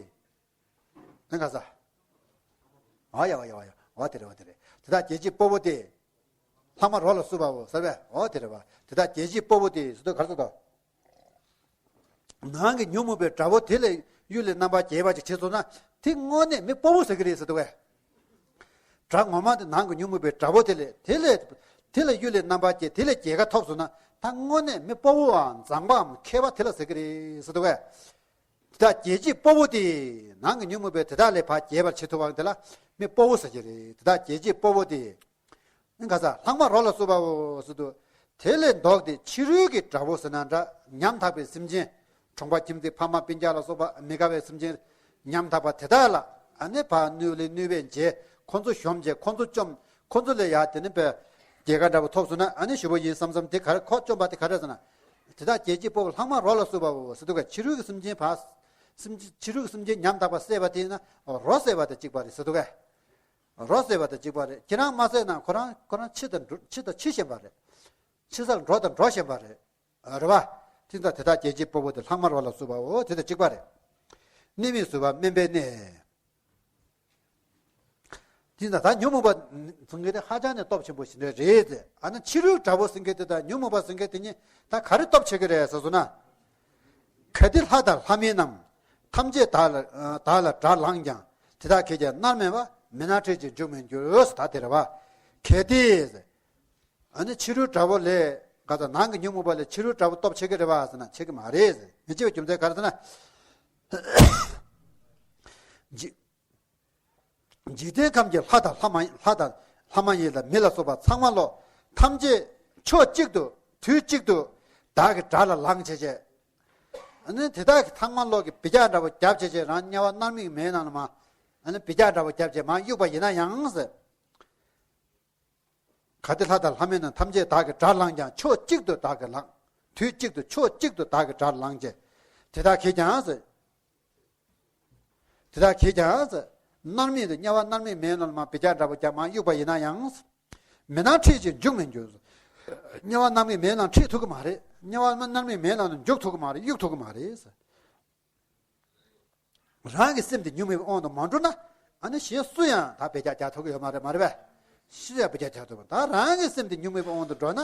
ནི་ག་ས། ཨ་ཡ་ཨ་ཡ་ཨ་ཡ། འོ་དེ་རེད་འོ་དེ་རེད། དེ་དག་བརྒྱད་ཀྱི་དཔའ་བོ་སྟེ། ལྷག་མ་རོ་ལ་བསྲུབས་པའོ་ཟེར་བས། འོ་དེ་རེད་བ། དེ་དག་བརྒྱད་ཀྱི་དཔའ་བོ་སྟེ་ཟེར་དུས་ག་རེ་ཟེར་དོ། ནང་གི་ཉོན་མོངས་པའི་དགྲ་བོ་དེ་ལས་གཡུལ་ལས་རྣམ་པར་རྒྱལ་བ་ཅིག་བྱེད་སོང་ན། དེ་དངོས་གནས་མི་དཔའ་བོ་ཟེར་གི་རེད་ཟེར་དུས་བས། དགྲ་ངོ་མ་དེ་ནང་གི་ཉོན་མོངས་པའི་དགྲ་བོ་དེ་ལས་དེ་ལས་དེ་ལས་གཡུལ་ལས་རྣམ་པར་རྒྱལ། དེ་ལས་རྒྱལ་ཁ་ཐོབ་སོང་ན། ད་དངོས་གནས་མི་དཔའ་བོའམ་མཛངས་པའམ་མཁས་པ་དེ་ལ་ཟེར་གི་རེད་ཟེར་དུས་བས། དེ་དག་བརྒྱད་ཀྱི་དཔའ་བོ་སྟེ། ནང་གི་ཉོན་མོངས་པའི་དེ་དག་ལས་ཕར་རྒྱལ་བར་བྱེད་ཐུབ་པ་དེ་ལ་མི་དཔའ་བོ་ཟེར་གྱི་རེད། དེ་དག་བརྒྱད་ཀྱི་དཔའ་བོ་སྟེ། ཨ་ག་ས་ལྷག་མ་རོ་ལ་བསྲུབས་པའོ་ཟེར་དུས། དེ་ལས་ལྡོག་སྟེ་ཕྱི་རོལ་གྱི་དགྲ་བོ་ཟེར་ན་འདྲ། ཉམ་ཐག་པའི་སེམས་ཅན། གྲོང་པ་ཁྱིམ་མཚེས་ཕ་མ་སྤུན་ཀྱག་ལ་སོགས་པ་མི་དགའ་བའི་སེམས་ཅན་ཉམ་ཐག་པ་དེ་དག་ལ་ཨ་ནི་ཕར་གནོད་ལས་གནོད་པའི་རྗེས་ཁོ་ཚོ་གཞོམ་བྱས་ཁོ་ཚོ་བཅོམ། ཁོ་ཚོ་ལས་ཡར་དེ་ནི་པའི་རྒྱལ་ཁ་འདྲ་པོ་ཐོབ་སོང་ན་ཨ་ནི་ཞེ་པོ་ཡིན་བསམ་བསམ། དེ་ག་རེ་ཁོ་བཅོམ་པ་དེ་ག་རེ་ཟེར་ན། དེ་དག་བརྒྱད་ཀྱི་དཔའ་བོ་ལྷག་མ་རོ་ལ་བསྲུབས་པའོ་ཟེར་དུས་ག་ཕྱི་རོལ་གྱི་སེམས་ཅན་ཕར། སེམས་ཕྱི་རོལ་གྱི་སེམས་ཅན་ཉམ་ཐག་པ་བསད་པ་དེ་ཡིན་ན་རོ་བསད་པ་དང་གཅིག་པ་རེད་ཟེར་དུས་ག་རོ་བསད་པ་དང་གཅིག་པ་རེད། ཁྱེད་རང་མ་བསད་ན་ཁོ་རང་ཁོ་རང་འཆི་དང་འགྲོ་འཆི་དང་འཆི་བཞིན་པ་རེད། འཆི་སར་འགྲོ་དང་འགྲོ་བཞིན་པ་རེད། རེད་བ། དེ་ཚོ་དེ་དག་བརྒྱད་ཀྱི་དཔའ་བོ་དེ་ལྷག་མ་རོ་ལ་བསྲུབས་པའོ་དེ་དང་གཅིག་པ་རེད། གནས་མེད་བཟོད་པ་དམན་པའི་གནས། དེ་ཚོ་ད་ཉོན་མོངས་པ་ཟེར་མཁན་དེ་ཧ་ཅང་ནས་སྟོབས་ཆེན་པོ་ཞིག་རེད་ཟེར། ཨ་ནི་ཕྱི་རོལ་དགྲ་བོ་ཟེར་མཁན་དེ་དང་ཉོན་མོངས་པ་ཟེར་མཁན་དེ་གཉིས་ད་ག་རེ་སྟོབས་ཆེ་གི་རེད་ཟེར་སོང་ན། གལ་ཏེ་ལྷ་དང་ལྷ་མིན་རྣམས། ཐམས་ཅད་བདག་ལ་བདག་ལ་དགྲར་ལངས་ཀྱང་། དེ་དག་གིས་ཀྱང་མནར་མེད་པ། མི་སྣང་ཁྲོས་ཀྱིས་འཇུག་མི་འགྱུར། ད་དེ་རེད་བ། གལ་ཏེ། ཨ་ནི་ཕྱི་རོལ་དགྲ་བོ་ལས་ག་ད་ནང་གི་ཉོན་མོངས་པ་ལས་ཕྱི་རོལ་དགྲ་བོ་སྟོབས་ཆེ་གི་རེད་བ་ཟེར་ན་ཆེ་གི་མ་རེད་ཟེར། མི་ཆེ་བའི་རྒྱུ་མཚན་ག་རེ་ཟེར་ན། འཇིག་འཇིག་རྟེན་ཁམས་ཀྱི་ལྷ་དང་ལྷ་མ་ལྷ་དང་ལྷ་མ་ཡིན་ལ་མི་ལ་སོགས་པ་ཚང་མ་ལོ། ཐམས་ཅད་ཕྱོགས་གཅིག་ཏུ་དུས་གཅིག་ཏུ་བདག་གི་དགྲ་ལ་ལངས་བྱས་བྱས། ཨ་ནི་དེ་དག་གི་ཚང་མ་ལོག་གི་འབུད་རྒྱག་འདྲ་པོ་བརྒྱབ་བྱས་བྱས་རང་དམྱལ་བ་མནར་མེད་མེའི་ནང་ལ་མར་ཨ་ནི་འབུད་རྒྱག་འདྲ་པོ་བརྒྱབ་བྱས་མར་གཡུགས་པ་ཡིན་ན་ཡང་ཟེར། གལ་ཏེ་ལྷ་དང་ལྷ་མིན་རྣམས་ཐམས་ཅད་བདག་གི་དགྲར་ལངས་ཀྱང་ཕྱོགས་གཅིག་ཏུ་བདག་གིས་ལངས། དུས་གཅིག་ཏུ་ཕྱོགས་གཅིག་ཏུ་བདག་གི་དགྲར་ལངས་བྱས། དེ་དག་གིས་ཀྱང་ཟེར། དེ་དག་གིས་ཀྱང་ཟེར། མནར་མེད་དུ་དམྱལ་བ་མནར་མེད་མེའི་ནང་ལ་མར་འབུད་རྒྱག་འདྲ་པོ་བརྒྱབ་མར་གཡུགས་པ་ཡིན་ན་ཡང་། མི་སྣང་ཁྲོས་ཀྱིས་འཇུག་མི་འགྱུར། དམྱལ་བ་མནར་མེད་མེའི་ནང་ཁྲིད་ཐུབ་ཀྱི་མ་རེད། དམྱལ་བ་མནར་མེད་མེའི་ནང་དུ་འཇུག་ཐུབ་ཀྱི་མ་རེད། གཡུག་ཐུབ་ཀྱི་མ་རེད། རང་གི་སེམས་དེ་ཉོན་མོངས་པའི་དབང་དུ་མ་འགྲོ་ན། ཨ་ནི་གཞན་སུ་ཡང་ད་འབུད་རྒྱག་རྒྱག་ཐུབ་ཀྱི་ཡོད་མ་རེད། མ་རེད་པས། སུ་ཡང་འབུད་རྒྱག་རྒྱག་ཐུབ་པ། ད་རང་གི་སེམས་དེ་ཉོན་མོངས་པའི་དབང་དུ་འགྲོ་ན།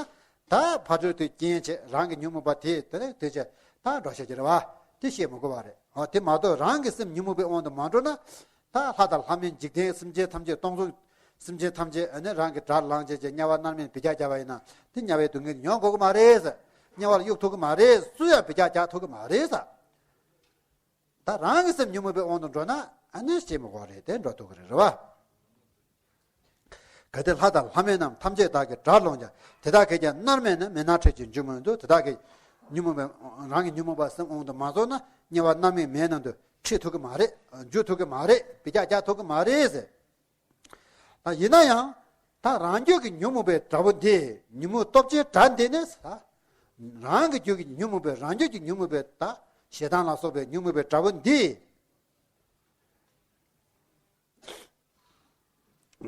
ད་ཕར་འགྲོ་དུས་རྐྱེན་བྱས་རང་གི་ཉོན་མོངས་པ་དེ་དེ་ནས་དེ་བྱས་ད་འགྲོ་བྱེད་ཀྱི་རེད་བ། དེ་བཤད་མི་དགོས་པ་རེད། འོ་དེ་མ་གཏོགས་རང་གི་སེམས་ཉོན་མོངས་པའི་དབང་དུ་མ་འགྲོ་ན། ད་ལྷ་དང་ལྷ་མིན་འཇིག་རྟེན་སེམས་ཅན་ཐམས་ཅད་སྟོང་གསུམ་སེམས་ཅན་ཐམས་ཅད་ཨ་ནི་རང་གི་དགྲར་ལངས་བྱས་བྱས་དམྱལ་བ་མནར་མེད་འབུད་རྒྱག་བརྒྱབ་པ་ཡིན་ན་དེ་དམྱལ་བའི་སྡུག་བསྔལ་མྱོང་དགོས་ཀྱི་མ་རེད་ཟེར། དམྱལ་བར་གཡུག་ཐུབ་ཀྱི་མ་རེད། སུ་ཡང་འབུད་རྒྱག་རྒྱག་ཐུབ་ཀྱི་མ་རེད་ཟེར། ད་རང་གི་སེམས་ཉོན་མོངས་པའི་དབང་དུ་འགྲོ་ན་ཨ་ནི་ཤེས་མི་དགོས་རེད། དེ་འགྲོ་ཐུབ་ཀྱི་རེད། རེད་བ། གལ་ཏེ་ལྷ་དང་ལྷ་མིན་རྣམས་ཐམས་ཅད་བདག་གི་དགྲར་ལངས་ཀྱང་། དེ་དག་གིས་ཀྱང་མནར་མེད་ན་མི་སྣང་ཁྲོས་ཀྱིས་འཇུག་མི་འགྱུར། དེ་དག་གིས་ཉོན་མོངས་པའི་རང་གི་ཉོན་མོངས་པ་སེམས་དབང་དུ་མ་སོང་ན་དམྱལ་བ་མནར་མེད་མེའི་ནང་དུ་ཁྲིད་ཐུབ་ཀྱི་མ་རེད། འཇུག་ཐུབ་ཀྱི་མ་རེད། འབུད་རྒྱག་རྒྱག་ཐུབ་ཀྱི་མ་རེད་ཟེར། ད་ཡིན་ན་ཡང་ད་རང་རྒྱུད་ཀྱི་ཉོན་མོངས་པའི་དགྲ་བོ་འདི་ཉོན་མོངས་སྟོབས་ཆེན་དགྲ་འདི་ནི་ད་རང་གི་རྒྱུད་ཀྱི་ཉོན་མོངས་པའི་རང་རྒྱུད་ཀྱི་ཉོན་མོངས་པའི་ད་ཞེ་སྡང་ལ་སོགས་པའི་ཉོན་མོངས་པའི་དགྲ་བོ་འདི།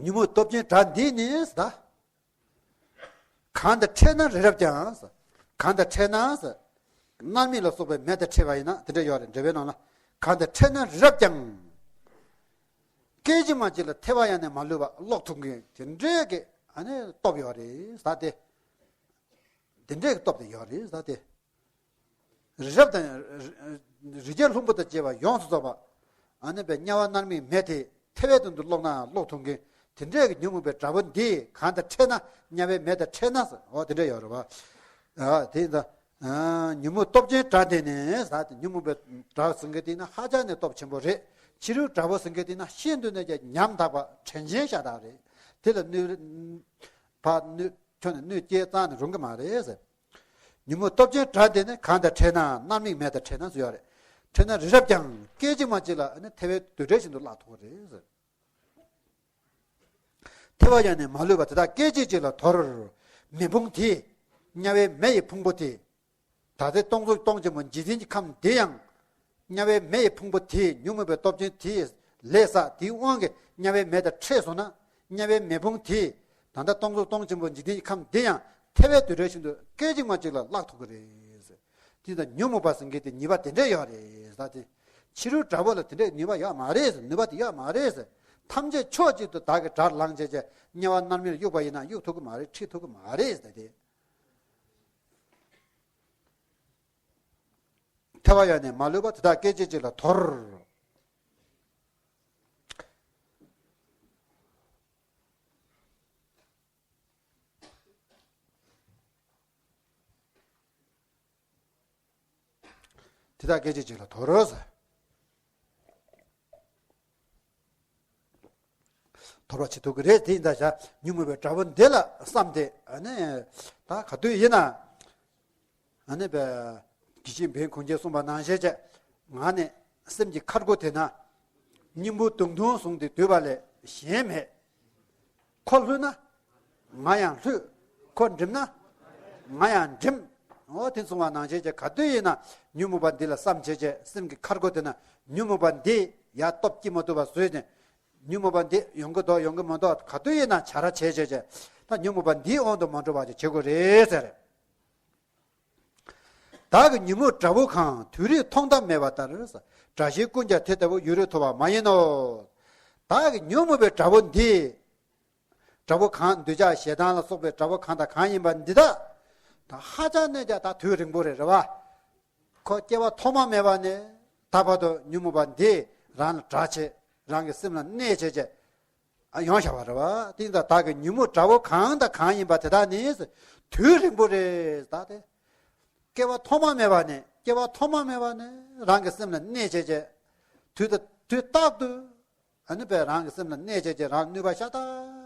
ཉོན་མོངས་སྟོབས་ཆེན་དགྲ་འདི་ནི་ད། གང་དང་ཕྲད་ན་རི་རབ་ཀྱང་། གང་དང་ཕྲད་ན། མནར་མེད་ལ་སོགས་པའི་མེ་དང་ཕྲད་པ་ཡིན་ན་དེ་འདྲ་ཡོད་རེད། འགྲེལ་པའི་ནང་ལ། གང་དང་ཕྲད་ན་རི་རབ་ཀྱང་། སྐད་ཅིག་མ་གཅིག་ལ་ཐལ་བ་ཡང་ནས་མ་ལུས་པ་སློག་ཐུབ་མཁན་དེ་འདྲའི་གི་ཨ་ནི་སྟོབས་ཡོད་རེད་ཟེར་ཏེ། དེ་འདྲའི་གི་སྟོབས་དེ་ཡོད་རེད་ཟེར་ཏེ། རི་རབ་དང་རི་རྒྱལ་ལྷུན་པོ་དང་བཅས་པ་ཡོངས་སུ་རྫོགས་པ། ཨ་ནི་པའི་དམྱལ་བ་མནར་མེད་མེ་དེ་ཐལ་བའི་སྟེང་དུ་སློག་ན་སློག་ཐུབ་མཁན་དེ་འདྲའི་གི་ཉོན་མོངས་པའི་དགྲ་བོ་འདི་གང་དང་ཕྲད་ན། དམྱལ་བའི་མེ་དང་ཕྲད་ན་ཟེར། འོ་དེ་འདྲ་ཡོད་རེད་བ། ཨ་དེ་ད་ཨ་ཉོན་མོངས་སྟོབས་ཆེན་དགྲ་འདི་ནི་ཟེར་ཏེ། ཉོན་མོངས་པའི་དགྲ་ཟེར་མཁན་དེ་ནི་ཧ་ཅང་ནས་སྟོབས་ཆེན་པོ་རེད། ཕྱི་རོལ་དགྲ་བོ་ཟེར་མཁན་དེ་ན་ཤིན་ཏུ་ནས་ཀྱང་ཉམ་ཐག་པ་དྲན་ཅན་ཤ་སྟག་རེད། དེ་ལ་གནོད་པ་གནོད་ཁྱོན་ནས་གནོད་སྐྱེལ་རྩ་ནས་རུང་གི་མ་རེད་ཟེར། ཉོན་མོངས་སྟོབས་ཆེན་དགྲ་དེ་ནི་གང་དང་འཕྲད་ན། མནར་མེད་མེ་དང་འཕྲད་ན་ཟེར་ཡོད་རེད། འཕྲད་ན་རི་རབ་ཀྱང་སྐད་ཅིག་མ་གཅིག་ལ་ནི་ཐལ་བའི་རྡུལ་ཕྲན་བཞིན་དུ་བརླག་ཐུབ་ཀྱི་རེད་ཟེར། ཐལ་བ་ཡང་ནི་མ་ལུས་པ་དེ་དག་སྐད་ཅིག་གཅིག་ལ་དོར། མེ་ཕུང་དེ། དམྱལ་བའི་མེ་ཡི་ཕུང་པོ་དེ། ད་ལྟའི་སྟོང་གཟུགས་སྟོང་ཆེན་པོ་འཇིག་རྟེན་གྱི་ཁམས་འདི་ཡང་། དམྱལ་བའི་མེ་ཡི་ཕུང་པོ་དེ། ཉོན་མོངས་པའི་སྟོབས་ཆེན་དེས་ལས་བསགས་དེའི་དབང་གིས་དམྱལ་བའི་མེ་དང་འཕྲད་སོང་ན། དམྱལ་བའི་མེ་ཕུང་དེ། ད་ལྟ་སྟོང་གཟུགས་སྟོང་ཆེན་པོ་འཇིག་རྟེན་གྱི་ཁམས་འདི་ཡང་ཐལ་བའི་རྡུལ་ཕྲན་བཞིན་དུ་སྐད་ཅིག་མ་གཅིག་ལ་བརླག་ཐུབ་ཀྱི་རེད། དེ་ལྟར་ཉོན་མོངས་པ་ཟེར་མཁན་དེ་ནུས་པ་དེ་འདྲས་ཡོད་རེད་ཟེར་ཏེ། ཕྱི་རོལ་དགྲ་བོ་ལ་དེ་འདྲས་ནུས་པ་ཡོད་མ་རེད་ཟེར། ནུས་པ་དེ་ཡོད་མ་རེད་ཟེར། ཐམས་ཅད་ཕྱོགས་གཅིག་ཏུ་བདག་གིས་དགྲར་ལངས་བྱས་བྱས་དམྱལ་བ་མནར་མེད་ལ་གཡུག་པ་ཡིན་ན་གཡུག་ཐུབ་ཀྱི་མ་རེད། ཁྲིད་ཐུབ་ཀྱི་མ་རེད་ཟེར་ཏེ། ཐལ་བ་ཡང་ནི་མ་ལུས་པ་དེ་དག་སྐད་ཅིག་གཅིག་ལ་དོར། དེ་དག་སྐད་ཅིག་གཅིག་ལ་དོར་ཟེར། དོར་བ་བྱེད་ཐུབ་ཀྱི་རེད། དེ་ཡིན་ད་བྱ་ཉོན་མོངས་པའི་དགྲ་བོ་འདི་ལ་བསམ་སྟེ། ཨ་ནི་ད་ག་དུས་ཡིན་ན། ཨ་ནི་བས་དགེ་བཤེས་འབན་གུང་རྒྱལ་གསུངས་པ་ནང་བཞིན་བྱས། ང་ནི་སེམས་ཀྱི་ཁར་སྒོ་དེ་ན། སྙིང་པོ་དུང་དུང་བཟུང་སྟེ་སྡོད་པ་ལས་གཞན་མེད། ཁོ་ལྷོད་ན་ང་ཡང་ལྷོད། ཁོ་འགྲིམ་ན་ང་ཡང་འགྲིམ། འོ་དེ་གསུངས་པ་ནང་བཞིན་བྱས་ག་དུས་ཡིན་ན་ཉོན་མོངས་པ་འདི་ལ་བསམ་བྱས་བྱས། སེམས་ཀྱི་ཁར་སྒོ་དེ་ན་ཉོན་མོངས་པ་འདི་ཡར་སྟོབས་སྐྱེ་མ་ཐུབ་པ་བཟོས་ནས། ཉོན་མོངས་པ་འདི་ཡོང་གི་འདུག་ཡོང་གི་མི་འདུག་ག་དུས་ཡིན་ན་བྱ་ར་བྱས་བྱས་བྱས། ད་ཉོན་མོངས་པ་འདིའི་དབང་དུ་མ་འགྲོ་བ་ཅིག་བྱེད་དགོས་རེད་ཟེར། བདག་གི་ཉོན་མོངས་དགྲ་བོ་གང་། དུས་རིང་ཐོག་མཐའ་མེད་པ་ལྟར། དགྲ་གཞན་ཀུན་ཀྱང་དེ་ལྟ་བུ། ཡུན་རིང་ཐུབ་པ་མ་ཡིན་ནོ། བདག་གི་ཉོན་མོངས་པའི་དགྲ་བོ་འདི། དགྲ་བོ་གང་། འདོད་ཆགས་ཞེ་སྡང་ལ་སོགས་པའི་དགྲ་བོ་གང་དང་གང་ཡིན་པ་འདི་དག་ད་ཧ་ཅང་ནས་ཀྱང་ད་དུས་རིང་པོ་རེད། རེད་བ། ཁོ་སྐྱེ་བ་ཐོག་མ་མེད་པ་ནས་ད་བར་དུ་ཉོན་མོངས་པ་འདི་རང་ལ་དགྲ་བྱེད། རང་གི་སེམས་ལ་གནོད་བྱེད་བྱེད། ཨ་ཡོང་བཞག་པ་རེད་བ། དེ་ཡིན་ཙང་བདག་གི་ཉོན་མོངས་དགྲ་བོ་གང་དང་གང་ཡིན་པ་དེ་དག་ནི་དུས་རིང་པོ་རེད། ད་དེ་སྐྱེ་བ་ཐོག་མ་མེད་པ་ནས། སྐྱེ་བ་ཐོག་མ་མེད་པ་ནས་རང་གི་སེམས་ལ་གནོད་བྱེད་བྱེད། དུས་དང་དུས་རྟག་ཏུ། ཨ་ནི་བས་རང་གི་སེམས་ལ་གནོད་བྱེད་བྱེད། རང་གནོད་པ་ཤ་སྟག་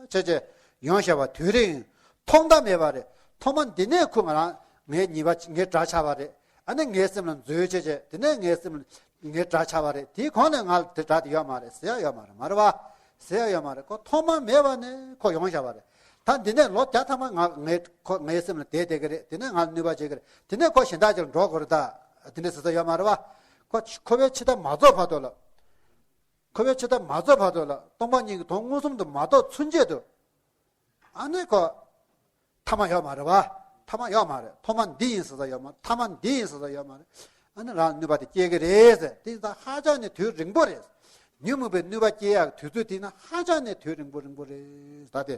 བྱེད་བྱེད་ཡོང་བཞག་པ། དུས་རིང་ཐོག་མཐའ་མེད་པ་རེད། ཐོག་མ་འདི་ནས་ཁོ་ང་རང་ངའི་ཉེས་པ་ངའི་དགྲ་ཆགས་པ་རེད། ཨ་ནི་ངའི་སེམས་ལ་འཛུལ་བྱེད་བྱེད། དེ་ནས་ངའི་སེམས་ལ་ངའི་དགྲ་ཆགས་པ་རེད། དེའི་གོང་ནས་ང་ལ་དེ་དགྲ་དེ་ཡོད་མ་རེད་ཟེར་ཡ་ཡོད་མ་རེད། མ་རེད་བ། ཟེར་ཡ་ཡོད་མ་རེད། ཁོ་ཐོག་མ་མེད་པ་ནས་ཁོ་ཡོང་བཞག་པ་རེད། ད་འདི་ནས་ལོ་བརྒྱ་ཐམ་པ་ང་ངའི་ཁོ་ངའི་སེམས་ལ་བསྡད་བསྡད་ཀྱི་རེད། དེ་ནས་ང་ལ་གནོད་པ་བྱེད་ཀྱི་རེད། དེ་ནས་ཁོ་གཞན་དག་ཅིག་ལ་འགྲོ་དགོས་རེད། ད་དེ་འདྲ་ཟེར་ས་ཡོད་མ་རེད་བ། ཁོ་འཁོར་བའི་འཆི་བདག་མ་རྫོགས་བར་དུ་ལ། འཁོར་བའི་འཆི་བདག་མ་རྫོགས་བར་དུ་ལ། སྟོང་པ་ཉིད་ཀྱི་དོན་མངོན་སུམ་དུ་མ་རྟོགས་ཚུན་ཆད་དུ། ཨ་ནི་ཁོ་ཐ་མ་ཡོད་མ་རེད་བ། ཐ་མ་ཡོད་མ་རེད། ཐོག་མ་འདི་ཡིན་ཟེར་ས་ཡོད་མ། ཐ་མ་འདི་ཡིན་ཟེར་ས་ཡོད་མ་རེད། ཨ་ནི་རང་གནོད་པ་དེ་སྐྱེལ་གི་རེད་ཟེར། དེ་ཡིན་ཙང་ཧ་ཅང་ནས་དུས་རིང་པོ་རེད། ཉོན་མོངས་པའི་གནོད་པ་སྐྱེལ་ཡག་དུས་ཚོད་དེ་ན་ཧ་ཅང་ནས་དུས་རིང་པོ་རིང་པོ་རེད། ད་དེ་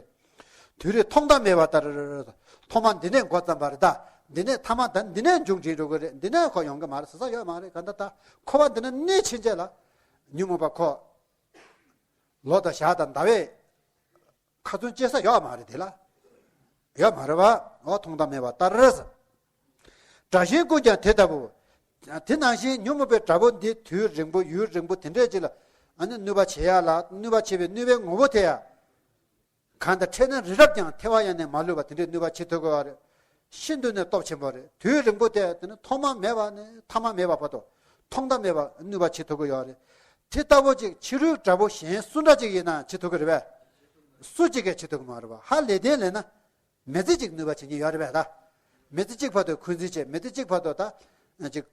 དུས་རིང་ཐོག་མཐའ་མེད་པ་ལྟར། ཐོག་མ་འདི་ནས་འགོ་བརྩམས་པ་རེད། ད་འདི་ནས་ཐ་མ་ད་འདི་ནས་མཇུག་སྒྲིལ་འགྲོ་གི་རེད། འདི་ནས་ཁོ་ཡོང་གི་མ་རེད་ཟེར་ས་ཡོད་མ་རེད། ག་འདྲ་ད་འཁོར་བ་འདི་ན་གནས་ཕྱིན་ཆད་ལ་ཉོན་མོངས་པ་ཁོ་ལོ་དང་ཞག་དང་ཟླ་བས་ཁ་ཚོན་གཅད་ས་ཡོད་མ་རེད། དེ་ལ་ཡོད་མ་རེད་བ། འོ་ཐོག་མཐའ་མེད་པ་ལྟར། དགྲ་གཞན་ཀུན་ཀྱང་དེ་ལྟ་བུ། དེ་ནང་བཞིན་ཉོན་མོངས་པའི་དགྲ་བོ་འདི་དུས་རིང་པོ་ཡུན་རིང་པོ་དེ་འདྲས་ཅིག་ལ་ཨ་ནི་གནོད་པ་བྱེད་ཡ་ལ། གནོད་པ་བྱེད་པའི་གནོད་པའི་ངོ་བོ་དེ་ཡ། གང་དང་འཕྲད་ན་རི་རབ་ཀྱང་ཐལ་བ་ཡང་ནི་མ་ལུས་པ་དེ་འདྲའི་གནོད་པ་བྱེད་ཐུབ་ཀྱི་ཡོད་རེད། ཤིན་ཏུ་ནས་སྟོབས་ཆེན་པོ་རེད། དུས་རིང་པོ་དེ་དེ་ནི་ཐོག་མ་མེད་པ་ནས་ཐ་མ་མེད་པ་བར་དུ་ཐོག་མཐའ་མེད་པ་གནོད་པ་བྱེད་ཐུབ་ཀྱི་ཡོད་རེད། དེ་ལྟ་བུ་ཅིག་ཕྱི་རོལ་དགྲ་བོ་གཞན་སུ་འདྲ་ཅིག་ཡིན་ན་བྱེད་ཐུབ་ཀྱི་རེད་པས། སུ་གཅིག་གིས་བྱེད་ཐུབ་ཀྱི་མ་རེད་པ། ཧ་ལས་དོན་ལས་ན། མི་ཚེ་གཅིག་གནོད་པ་བྱེད་མཁན་ཡོད་རེད་པས་ད། མི་ཚེ་གཅིག་བར་དུ་འཁོན་འཛིན་བྱེད། མི་ཚེ་གཅིག་བར་དུ་ད། ཅིག་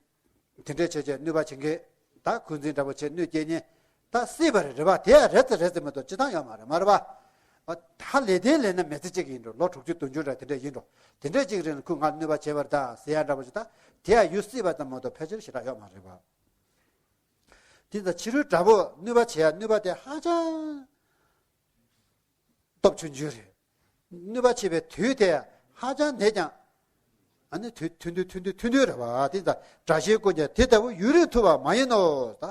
དེ་འདྲས་བྱས་བྱས་གནོད་པ་བྱེད་མཁན། ད་འཁོན་འཛིན་འདྲ་པོ་བྱེད། གནོད་སྐྱེལ་མཁན་ད་སྲིད་པ་རེད། རེད་པ། དེ་ཡང་རེད་ཙེ་རེད་ཙེ་མ་གཏོགས་སྤྱིར་བཏང་ཡོད་མ་རེད། མ་རེད་པ། ཨ། ཧ་ལས་དོན་ལས་ན་མི་ཚེ་གཅིག་ཡིན་འགྲོ། ལོ་དྲུག་ཅུ་བདུན་ཅུ་འདྲ་དེ་འདྲས་ཡིན་འགྲོ། དེ་འདྲས་གཅིག་རིང་ལ་ཁོས་ང་གནོད་པ་བྱས་པ་རེད་ད་ཟེར་ཡ་འདྲ་པོ་ཞིག་ད་དེ་ཡང་ཡུལ་སྲིད་པ་ཙམ་མ་གཏོགས་ཕལ་ཆེར་ཞེ་དྲག་ཡོད་མ་རེད་པ། དེ་ཙམ་ཕྱི་རོལ་དགྲ་བོ་གནོད་པ་བྱེད་ཡ་གནོད་པ་དེ་ཧ་ཅང་སྟོབས་ཆུང་ཆུང་རེད། གནོད་པ་བྱེད་པའི་དུས་དེ་ཧ་ཅང་ནས་ཀྱང་། ཨ་ནི་དུས་ཐུང་ཐུང་ཐུང་ཐུང་ཐུང་ཐུང་རེད་པ། དེ་ལྟར་དགྲ་གཞན་ཀུན་ཀྱང་དེ་ལྟ་བུ་ཡུན་རིང་ཐུབ་པ་མ་ཡིན་ནོ། ད་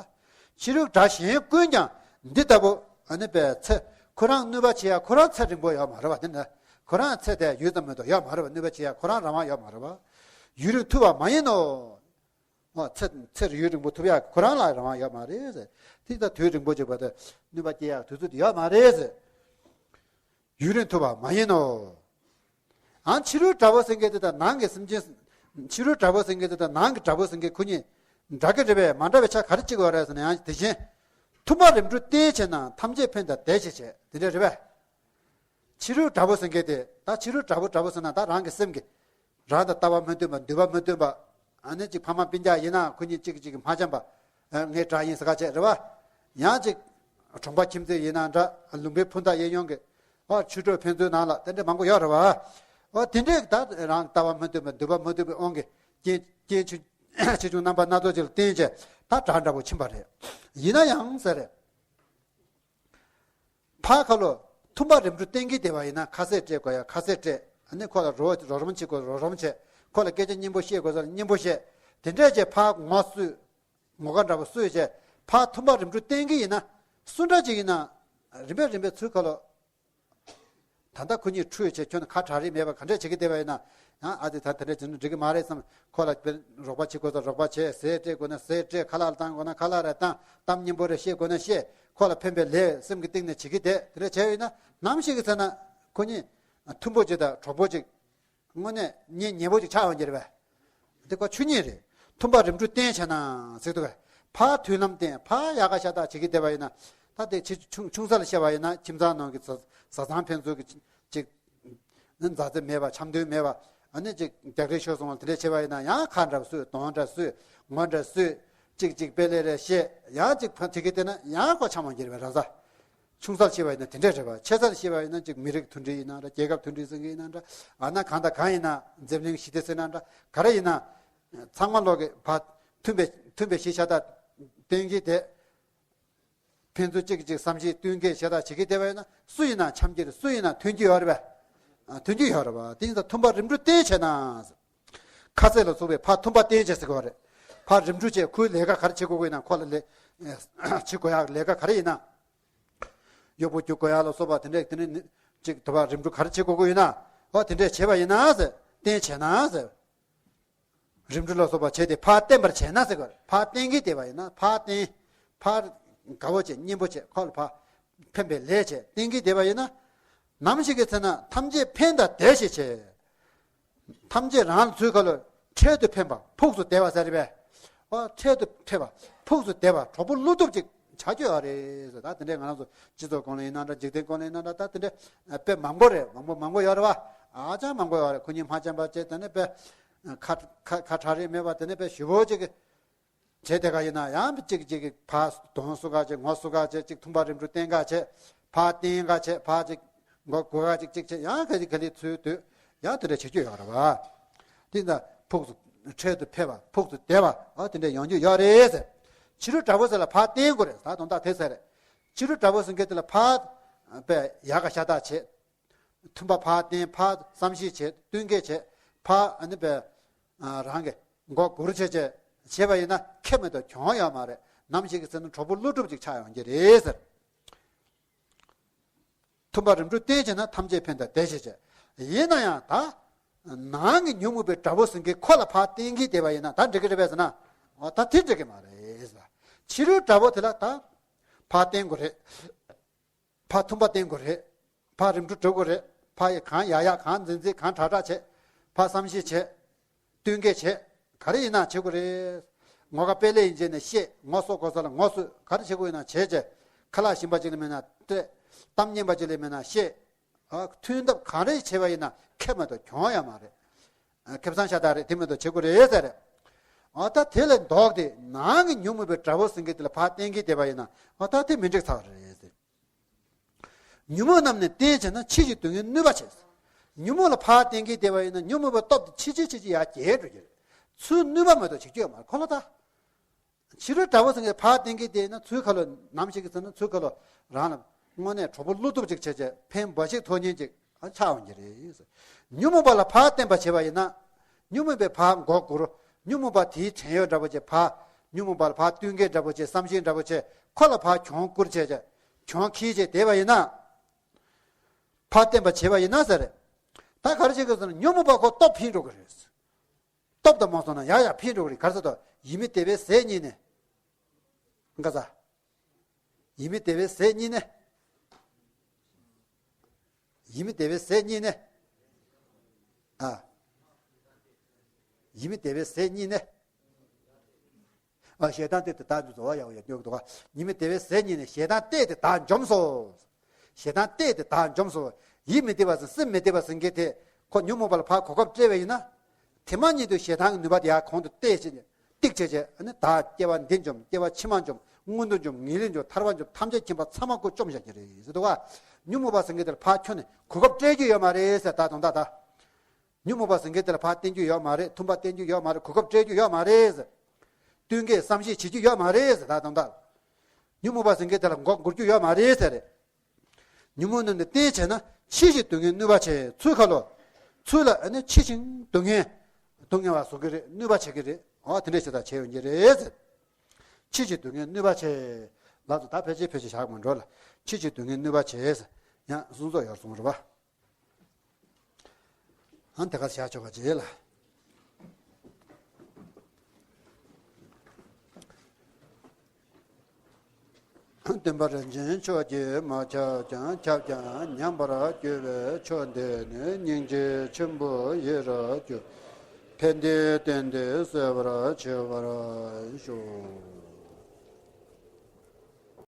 ཕྱི་རོལ་དགྲ་གཞན་ཀུན་ཀྱང་འདི་ལྟ་བུ་ཨ་ནི་པའི་ཚེ་ཁོ་རང་གནོད་པ་བྱེད་ཡ་ཁོ་རང་ཚེ་རིང་པོ་ཡོད་མ་རེད་པ། དེ་ནི་ཁོ་རང་ཚེ་དེ་ཡུད་ཙམ་མ་གཏོགས་ཡོད་མ་རེད་པ། གནོད་པ་བྱེད་ཡ་ཁོ་རང་རང་དབང་ཡོད་མ་རེད་པ། ཡུན་རིང་ཐུབ་པ་མ་ཡིན་ནོ། མ་ཚེ་ཚེ་ཡུན་རིང་པོ་ཐུབ་ཡག་ཁོ་རང་ལ་རང་དབང་ཡོད་མ་རེད་ཟེར། དེ་ད་དུས་རིང་པོ་ཅིག་བར་དུ་ནུས་པ་སྐྱེ་ཡག་དུས་ཚོད་དེ་ཡོད་མ་རེད་ཟེར། ཡུན་རིང་ཐུབ་པ་མ་ཡིན་ནོ། ཨང་། ཕྱི་རོལ་དགྲ་བོ་སེང་གེ་དེ་དང་ནང་གི་སེམས་ཅན། ཕྱི་རོལ་དགྲ་བོ་སེང་གེ་དེ་དང་ནང་གི་དགྲ་བོ་སེང་གེ་ཁོ་གཉིས་འདྲ་གི་རེད་པས། མ་འདྲ་བའི་ཆ་ག་རེ་གཅིག་ཡོད་རེད་ཟེར་ན། ཡང་དེ་བཞིན་ཐུབ་པ་རིམ་གྲོ་བསྟེན་བྱས་ན་ཐམས་ཅད་ཕན་དང་བདེ་ཞེས་བྱས། དེ་འདྲ་རེད་པས། ཕྱི་རོལ་དགྲ་བོ་སེང་གེ་དེ་ད་ཕྱི་རོལ་དགྲ་བོ། དགྲ་བོ་ཟེར་ན་ད་རང་གི་སེམས་ཀྱི། རང་དང་ལྟ་བ་མི་མཐུན་པ། འདུན་པ་མི་མཐུན་པ། ཨ་ནི་ཅིག་ཕ་མ་སྤུན་ཀྱག་ཡིན་ན་ཁོ་གཉིས་གཅིག་གིས་གཅིག་མ་འཆམ་པ། ཨ། ངའི་དགྲ་ཡིན་ཟེར་ཁ་ཆེ་རེད་པ། ཡང་ཅིག་གྲོང་པ་ཁྱིམ་མཚེས་ཡིན་ན་འདྲ། ལུང་པའི་ཕུ་མདའ་གཡས་གཡོན་གྱི། ཨ། ཆོས་གྲོགས་ཕན་ཚུན་ནང་ལ་དེ་འདྲ་མང་པོ་ཡོད་རེད་པ། ཨ། དེ་འདྲས་ད་རང་ལྟ་བ་མི་མཐུན་པ། འདུན་པ་མི་མཐུན་པའི་དབང་གིས་རྐྱེན་རྐྱེན་ཆེ་ཆེ་ཆུང་རྣམ་པ་སྣ་ཚོགས་ཅིག་ལ་བརྟེན་བྱས་ད་དགྲ་འདྲ་པོ་ཕྱིན་པ་རེད། ཡིན་ན་ཡང་ཟེར་རེད། ཕར་ཁ་ལོ་ཐུབ་པ་རིམ་གྲོ་བསྟེན་གྱི་བསྡད་པ་ཡིན་ན། ཁ་ཟས་སྤྲད་དགོས་ཡ་ཁ་ཟས་སྤྲད། ཨ་ནི་ཁོ་ལ་རོགས་རོགས་རམ་བྱེད་དགོས་རོགས་རམ་བྱེད། ཁོ་ལ་སྐད་ཆ་སྙན་པོ་བཤད་དགོས་ས་ལ་སྙན་པོ་བཤད། དེ་འདྲས་བྱས་ཕར་ངོ་བསུས། ངོ་དགའ་འདྲ་པོ་བསུས་བྱས་ཕར་ཐུབ་པ་རིམ་གྲོ་བསྟེན་གྱི་ཡིན་ན། སུ་འདྲ་ཅིག་ཡིན་ན་རིམ་པས་རིམ་པས་ཚུར་ཁ་ལོ། ད་ལྟ་ཁོ་གཉིས་ཁྲུས་བྱས། ཁྱོད་ནི་ཁ་གྲག་རིས་མེད་པ་ག་འདྲས་བྱེད་ཀྱི་བསྡད་པ་ཡིན་ན། ཡང་ཨ་དེ་ད་དེ་འདྲས་བྱས་ན་འགྲིག་གི་མ་རེད་བསམ། ཁོ་ལ་དཔེ་རོགས་པ་བྱེད་དགོས་ས་རོགས་པ་བྱེད། ཟས་སྤྲད་དགོས་ན་ཟས་སྤྲད། ཁ་ལག་བཏང་དགོས་ན་ཁ་ལག་རེ་བཏང་། གཏམ་སྙན་པོ་རེ་བཤད་དགོས་ན་བཤད། ཁོ་ལ་ཕན་པའི་ལས་སེམས་ཀྱི་གཏིང་ནས་བྱེད་ཀྱི་བསྡད། དེ་འདྲས་བྱས་ཡོད་ན་ནམ་ཞིག་གི་ཚེ་ན་ཁོ་གཉིས་མཐུན་པོ་ཅིག་དང་གྲོགས་པོ་ཅིག་དངོས་གནས་གཉེན་ཉེ་པོ་ཅིག་ཆགས་ཡོང་གི་རེད་པས། འདི་ཁོ་ཆོས་ཉིད་རེད། ཐུབ་པ་རིམ་གྲོ་བསྟེན་བྱས་ན་ཟེར་འདུག་གས། ཕར་མཐུན་ལམ་བསྟེན། ཕར་ཡག་ག་ཤ་སྟག་བྱེད་ཀྱི་བསྡད་པ་ཡིན་ན། ད་དེ་ཆེ་ཆུང་ཆུང་ས་ལ་བཤད་པ་ཡིན་ན་ཁྱིམ་ཚང་ནང་གི་བཟའ་བཟའ་ཚང་ཕན་ཚུན་གྱི་ཅིག་ནི་མཛའ་བརྩེ་མེད་པ། འཆམ་མཐུན་མེད་པ། ཨ་ནི་ཅིག་རྒྱག་རེས་ཤོར་སོང་བ་དེ་འདྲས་བྱས་པ་ཡིན་ན་ཡང་ཁ་འདྲ་བསུས། གདོང་འདྲ་བསུས། ངོ་འདྲ་བསུས། ཅིག་ཅིག་དཔེ་ལས་རེ་བཤད། ཡང་ཅིག་ཕར་བྱེད་ཀྱི་བསྡད་ན་ཡང་ཁོ་འཆམ་འོང་གི་རེད་པས། རང་ས་ཆུང་སར་བཤད་པ་ཡིན་ན་དེ་འདྲས་རེད་པ། ཆེ་སར་བཤད་པ་ཡིན་ན་ཅིག་མི་རིགས་མཐུན་སྒྲིལ་ཡིན་ན་འདྲ། རྒྱལ་ཁབ་མཐུན་སྒྲིལ་ཟེར་མཁན་ཡིན་ན་འདྲ། ཨ་ན་གང་དང་གང་ཡིན་ན། འཛམ་གླིང་ཞི་བདེ་ཟེར་ན་འདྲ། ག་རེ་ཡིན་ན། ཚང་མ་ལོག་གི་ཕར་མཐུན་པའི་མཐུན་པའི་གཞི་ཤ་སྟག་བསྟེན་གྱི་བསྡད། ཕན་ཚུན་གཅིག་གིས་གཅིག་བསམ་ཤེས་མཐུན་སྐྱེད་ཤ་སྟག་བྱེད་ཀྱི་བསྡད་པ་ཡིན་ན་སུ་ཡིན་ན་འཆམ་གྱི་རེད། སུ་ཡིན་ན་མཐུན་གྱི་ཡོད་རེད་པས། ཨ། མཐུན་གྱི་ཡོད་རེད་པ། དེ་ཡིན་ཙང་ཐུབ་པ་རིམ་གྲོ་བསྟེན་བྱས་ན། ཁ་ཟས་ལ་སོགས་པའི་ཕར་ཐུབ་པ་བསྟེན་བྱས་ཟེར་གྱི་ཡོད་རེད། ཕར་རིམ་གྲོ་བྱས། ཁོའི་ལས་ཀ་ག་རེ་བྱེད་དགོས་ཀྱི་ཡིན་ན། ཁོ་ལ་ལས་བྱེད་དགོས་ཡག་ལས་ཀ་ག་རེ་ཡིན་ན། གཡོག་པོ་རྒྱུག་དགོས་ཡག་ལ་སོགས་པ་དེ་འདྲས་དེ་འདྲས་ནི་ཅིག་ཐུབ་པ་རིམ་གྲོ་ག་རེ་བྱེད་དགོས་ཀྱི་ཡིན་ན། ཨོ་དེ་འདྲས་བྱས་པ་ཡིན་ན་ཟེར། བསྟེན་བྱས་ན་ཟེར། རིམ་གྲོ་ལ་སོགས་པ་བྱས་ཏེ་ཕར་བསྟེན་པར་བྱས་ན་ཟེར་གྱི་ཡོད་རེད། ཕར་བསྟེན་གྱི་བསྡད་པ་ཡིན་ན། ཕར་བསྟེན། ཕར་དགའ་བོ་བྱས། སྙན་པོ་བྱས། ཁོ་ལ་ཕར་ཕན་པའི་ལས་བྱས། བསྟེན་གྱི་བསྡད་པ་ཡིན་ན། ནམ་ཞིག་གི་ཚེ་ན་ཐམས་ཅད་ཕན་དང་བདེ་ཞེས་བྱས། ཐམས་ཅད་རང་ལ་ཚུར་ཁ་ལོ་འཕྲལ་དུ་ཕན་པ་ཕུགས་སུ་བདེ་བ་ཟེར་རེད་པས། ཨོ་འཕྲལ་དུ་ཕན་པ་ཕུགས་སུ་བདེ་བ་གྲོགས་པོ་ཀླུ་གཏུབ་ཅིག་ཆགས་ཀྱི་ཡོད་རེད་ཟེར། ད་དེ་འདྲས་ང་རང་ཚོ་སྤྱི་ཚོགས་སྐོར་ལ་ཡིན་ན་འདྲ། འཇིག་རྟེན་སྐོར་ལ་ཡིན་ན་འདྲ། ད་དེ་འདྲས་དཔེ་མང་པོ་རེད། མང་པོ་མང་པོ་ཡོད་རེད་པ། ཨ་ཅག་མང་པོ་ཡོད་རེད། ཁོ་གཉིས་མ་འཆམ་པ་བྱས། དེ་ནས་དཔེ་ཁ་ཁ་ཁ་གྲག་རིས་མེད་པ། དེ་ནས་དཔེ་ཞུ་བོ་ཅིག་གི་བྱས། དེ་ག་ཡིན་ན་ཡང་གཅིག་གཅིག་གིས་ཕར་གདོང་བསུ་ག་བྱས། ངོ་བསུ་ག་བྱས། གཅིག་ཐུབ་པ་རིམ་གྲོ་བསྟེན་ག་བྱས། ཕར་བསྟེན་ག་བྱས། ཕར་ཅིག་མགོ་སྒུར་ག་ཅིག་ཅིག་བྱས། ཡང་ག་ཅིག་ག་ལེ་ཚུར་སྡོད། ཡང་དེ་འདྲ་བྱེད་རྒྱུ་ཡོད་རེད་པ། དེ་ན་ཕུགས་སུ་འཕྲལ་དུ་ཕན་པ་ཕུགས་སུ་བདེ་བ། ཨ་དེ་འདྲ་ཡོང་རྒྱུ་ཡོད་རེད་ཟེར། ཕྱི་རོལ་དགྲ་བོ་ཟེར་ལ་ཕར་བསྟེན་དགོས་རེད། ད་དོན་དག་དེ་ཟེར་རེད། ཕྱི་རོལ་དགྲ་བོ་ཟེར་མཁན་དེ་ལ་ཕར་དཔེ་ཡག་ག་ཤ་སྟག་བྱས། མཐུན་པ་ཕར་བསྟེན། ཕར་བསམ་ཤེས་བྱས། བསྟུན་མཁས་བྱས། ཕར་ཨ་ནི་པའི་རང་གི་མགོ་སྒུར་བྱས་བྱས་བྱས་པ་ཡིན་ན་ཁེ་མེད་དུ་གྱོང་ཡོད་མ་རེད། ནམ་ཞིག་གི་ཚེ་ན་གྲོགས་པོ་ཀླུ་སྒྲུབ་ཅིག་ཆགས་ཡོང་གི་རེད་ཟེར། ཐུབ་པ་རིམ་གྲོ་བསྟེན་བྱས་ན་ཐམས་ཅད་ཕན་དང་བདེ་ཞེས་བྱས། ཡིན་ན་ཡང་ད་ནང་གི་ཉོན་མོངས་པའི་དགྲ་བོ་ཟེར་མཁན་ཁོ་ལ་ཕར་བསྟེན་གྱི་བསྡད་པ་ཡིན་ན་ད་འགྲིག་གི་རེད་པས་ཟེར་ན། འོ་ད་དེ་འགྲིག་གི་མ་རེད་ཟེར། ཕྱི་རོལ་དགྲ་བོ་དེ་ལ་ད་ཕར་བསྟེན་དགོས་རེད། ཕར་ཐུབ་པ་བསྟེན་དགོས་རེད། ཕར་རིམ་གྲོ་སྒྲུབ་དགོས་རེད། ཕར་ཡི་གང་ཡག་ཡག་གང་འཛིན་འཛིན་གང་དྲག་དྲག་བྱེད། ཕར་བསམ་ཤེས་བྱེད། བསྟུན་མཁས་བྱེད། ག་རེ་ཡིན་ན་བྱེད་དགོས་རེད། ངོ་དགའ་དཔེ་ལེགས་ཡིན་བྱས་ནས་བཤད། ངོ་གསོ་དགོས་ས་ལ་ངོ་གསོ། ག་རེ་བྱེད་དགོས་ཡིན་ན་བྱེད་བྱས། ཁ་ལག་ཞིམ་པ་ཅིག་ལ་མིན་ན་སྤྲད། གཏམ་སྙན་པ་ཅིག་ལ་མིན་ན་བཤད། ཨ་མཐུན་ཐབས་གང་རེ་བྱེད་པ་ཡིན་ན་ཁེ་མ་གཏོགས་གྱོང་ཡོད་མ་རེད། ཨ་ཁེ་བཟང་ཤ་སྟག་རེད། དེ་མ་གཏོགས་བྱེད་དགོས་རེད་ཟེར། ཨ་ད་དེ་ལས་ལྡོག་སྟེ་ནང་གི་ཉོན་མོངས་པའི་དགྲ་བོ་ཟེར་མཁན་དེ་ལ་ཕར་བསྟེན་གྱི་བསྡད་པ་ཡིན་ན་ཨ་ད་དེ་མི་འགྲིག་ཚར་བ་རེད་ཟེར། ཉོན་མོངས་རྣམས་ནི་བསྟེན་བྱས་ན། ཕྱི་ཕྱིར་སྡུག་བསྔལ་ནུས་པ་ཆེ། ཉོན་མོངས་ལ་ཕར་བསྟེན་གྱི་བསྡད་པ་ཡིན་ན་ཉོན་མོངས་པའི་སྟོབས་དེ་ཕྱི་ཕྱིར་ཕྱི་ཕྱིར་ཡར་རྒྱས་འགྲོ་གི་རེད། ཚུར་ནུས་པ་མ་གཏོགས་བྱེད་རྒྱུ་ཡོད་མ་རེད་ཁོ་ལ་ད། ཕྱི་རོལ་དགྲ་བོ་ཟེར་མཁན་ཕར་བསྟེན་གྱི་བསྡད་ན་ཚུར་ཁ་ལོ་ནམ་ཞིག་གི་ཚེ་ན་ཚུར་ཁ་ལོ་རང་ལ་དངོས་གནས་གྲོགས་པོ་ཀླུ་གཏུབ་ཅིག་བྱས་བྱས་ཕན་འབའ་ཞིག་ཐོགས་མཁན་ཅིག་ཨ་ཆགས་འོང་གི་རེད། ཉོན་མོངས་པ་ལ་ཕར་བསྟེན་པ་བྱས་པ་ཡིན་ན། ཉོན་མོངས་པའི་ཕར་མགོ་སྒུར། ཉོན་མོངས་པ་དེའི་བྲན་གཡོག་འདྲ་པོ་བྱས་ཕར། ཉོན་མོངས་པ་ལ་ཕར་བསྟུན་མཁས་འདྲ་པོ་བྱས། བསམ་ཤེས་འདྲ་པོ་བྱས། ཁོ་ལ་ཕར་གྱོང་བསྐུར་བྱས་བྱས། གྱོང་ཁྱེར་བྱས་བསྡད་པ་ཡིན་ན། ཕར་བསྟེན་པ་བྱས་པ་ཡིན་ན་ཟེར། ད་ག་རེ་བྱེད་དགོས་ཟེར་ན་ཉོན་མོངས་པ་ཁོ་སྟོབས་འཕེལ་འགྲོ་གི་རེད། སྟོབས་དང་མ་སོང་ན་ཡག་ཡག་འཕེལ་འགྲོ་གི་རེད། ག་རེ་ཟེར་དུས་ ཡིད་མི་བདེ་བའི་ཟས་རྙེད་ནས། ག་ས། ཡིད་མི་བདེ་བའི་ཟས་རྙེད་ནས། ཡིད་མི་བདེ་བའི་ཟས་རྙེད་ནས། ཨ། ཡིད་མི་བདེ་བའི་ཟས་རྙེད་ནས། ཨ། ཞེ་སྡང་གཏད་དེ་བདག་འཇོམས་སོ། ཡག་ཡག་ཉོག་འདུག་ཉི་མ་བདེ་བའི་ཟས་རྙེད་ནས་ཞེ་སྡང་གཏད་དེ་བདག་འཇོམས་སོ། ཞེ་སྡང་གཏད་དེ་བདག་འཇོམས་སོ། ཡིད་མི་བདེ་བ་ཟེར་སེམས་མི་བདེ་བ་ཟེར་མཁན་དེ་ཁོ་ཉོན་མོངས་པ་ལ་ཕར་གོ་སྐབས་སྤྲད་པ་ཡིན་ན། དེ་མ་ཉིད་དུ་ཞེ་སྡང་གི་ནུས་པ་དེ་ཡར་གོང་དུ་གཏད་བྱས་ནས་ཏིག་བྱས་བྱས། ཨ་ནི་བདག་སྐྱེ་བ་འདི་འཇོམས། སྐྱེ་བ་ཕྱི་མ་འཇོམས། མངོན་མཐོ་འཇོམས། ངེས་ལེགས་འཇོམས། ཐར་པ་འཇོམས། ཐམས་ཅད་མཁྱེན་པ་ཚང་མ་ཁོ་བཅོམ་བཞག་གི་རེད་ཟེར་འདུག་ག་ཉོན་མོངས་པ་ཟེར་མཁན་དེ་ལ་ཕར་ཁྱོན་ནས་གོ་སྐབས་སྤྲད་རྒྱུ་ཡོད་མ་རེད་ཟེར། ད་དང་ད་ད། ཉོན་མོངས་པ་ཟེར་མཁན་དེ་ལ་ཕར་བསྟན་རྒྱུ་ཡོད་མ་རེད། འཐུན་པ་བསྟན་རྒྱུ་ཡོད་མ་རེད། གོ་སྐབས་སྤྲད་རྒྱུ་ཡོད་མ་རེད་ཟེར། བསྟུན་མཁས་བསམ་ཤེས་བྱེད་རྒྱུ་ཡོད་མ་རེད་ཟེར། ད་དང་ད། ཉོན་མོངས་པ་ཟེར་མཁན་དེ་ལ་མགོ་སྒུར་རྒྱུ་ཡོད་མ་རེད་ཟེར། ཉོན་མོངས་རྣམས་ནི་བསྟེན་བྱས་ན། འཆི་ཞིང་སྡུག་བསྔལ་གནོད་པ་ཆེ། ཚུལ་ཁ་ལོ། ཚུལ་ལ་ཨ་ནི་འཆི་ཞིང་སྡུག་བསྔལ། སྡུག་བསྔལ་བ་བཟོ་གི་རེད། གནོད་པ་བྱེད་ཀྱི་རེད། འོ་དེ་འདྲ་ཞིག་ད་བྱེད་ཡོང་གི་རེད་ཟེར། འཆི་ཞིང་སྡུག་བསྔལ་གནོད་པ་ཆེ། ལགས་སོ། ད་ཕལ་ཆེར་ཕལ་ཆེར་བཞག་མ་འགྲོ་ལ། འཆི་ཞིང་སྡུག་བསྔལ་གནོད་པ་ཆེ་ཟེར། ཡང་གསུང་ཚོགས་ཡར་སོང་རེད་པ། ཨ། དེ་ག་བཞག་ཆོག་པ་བྱེད་ལ། སྟོན་པ་རིན་ཆེན་མཆོག་གིས་མ་ཁྱབ་ཀྱང་ཁྱབ་ཀྱང་ཉམས་པར་གྱུར་པའི་ཆོས་འདི་ནི་སྙིང་རྗེ་ཆེན་པོ་ཡིད་རབ་བསྐྱོད་ཕན་བདེའི་རྟེན་འདི་གསལ་བར་བྱེད་པར་ཤོག།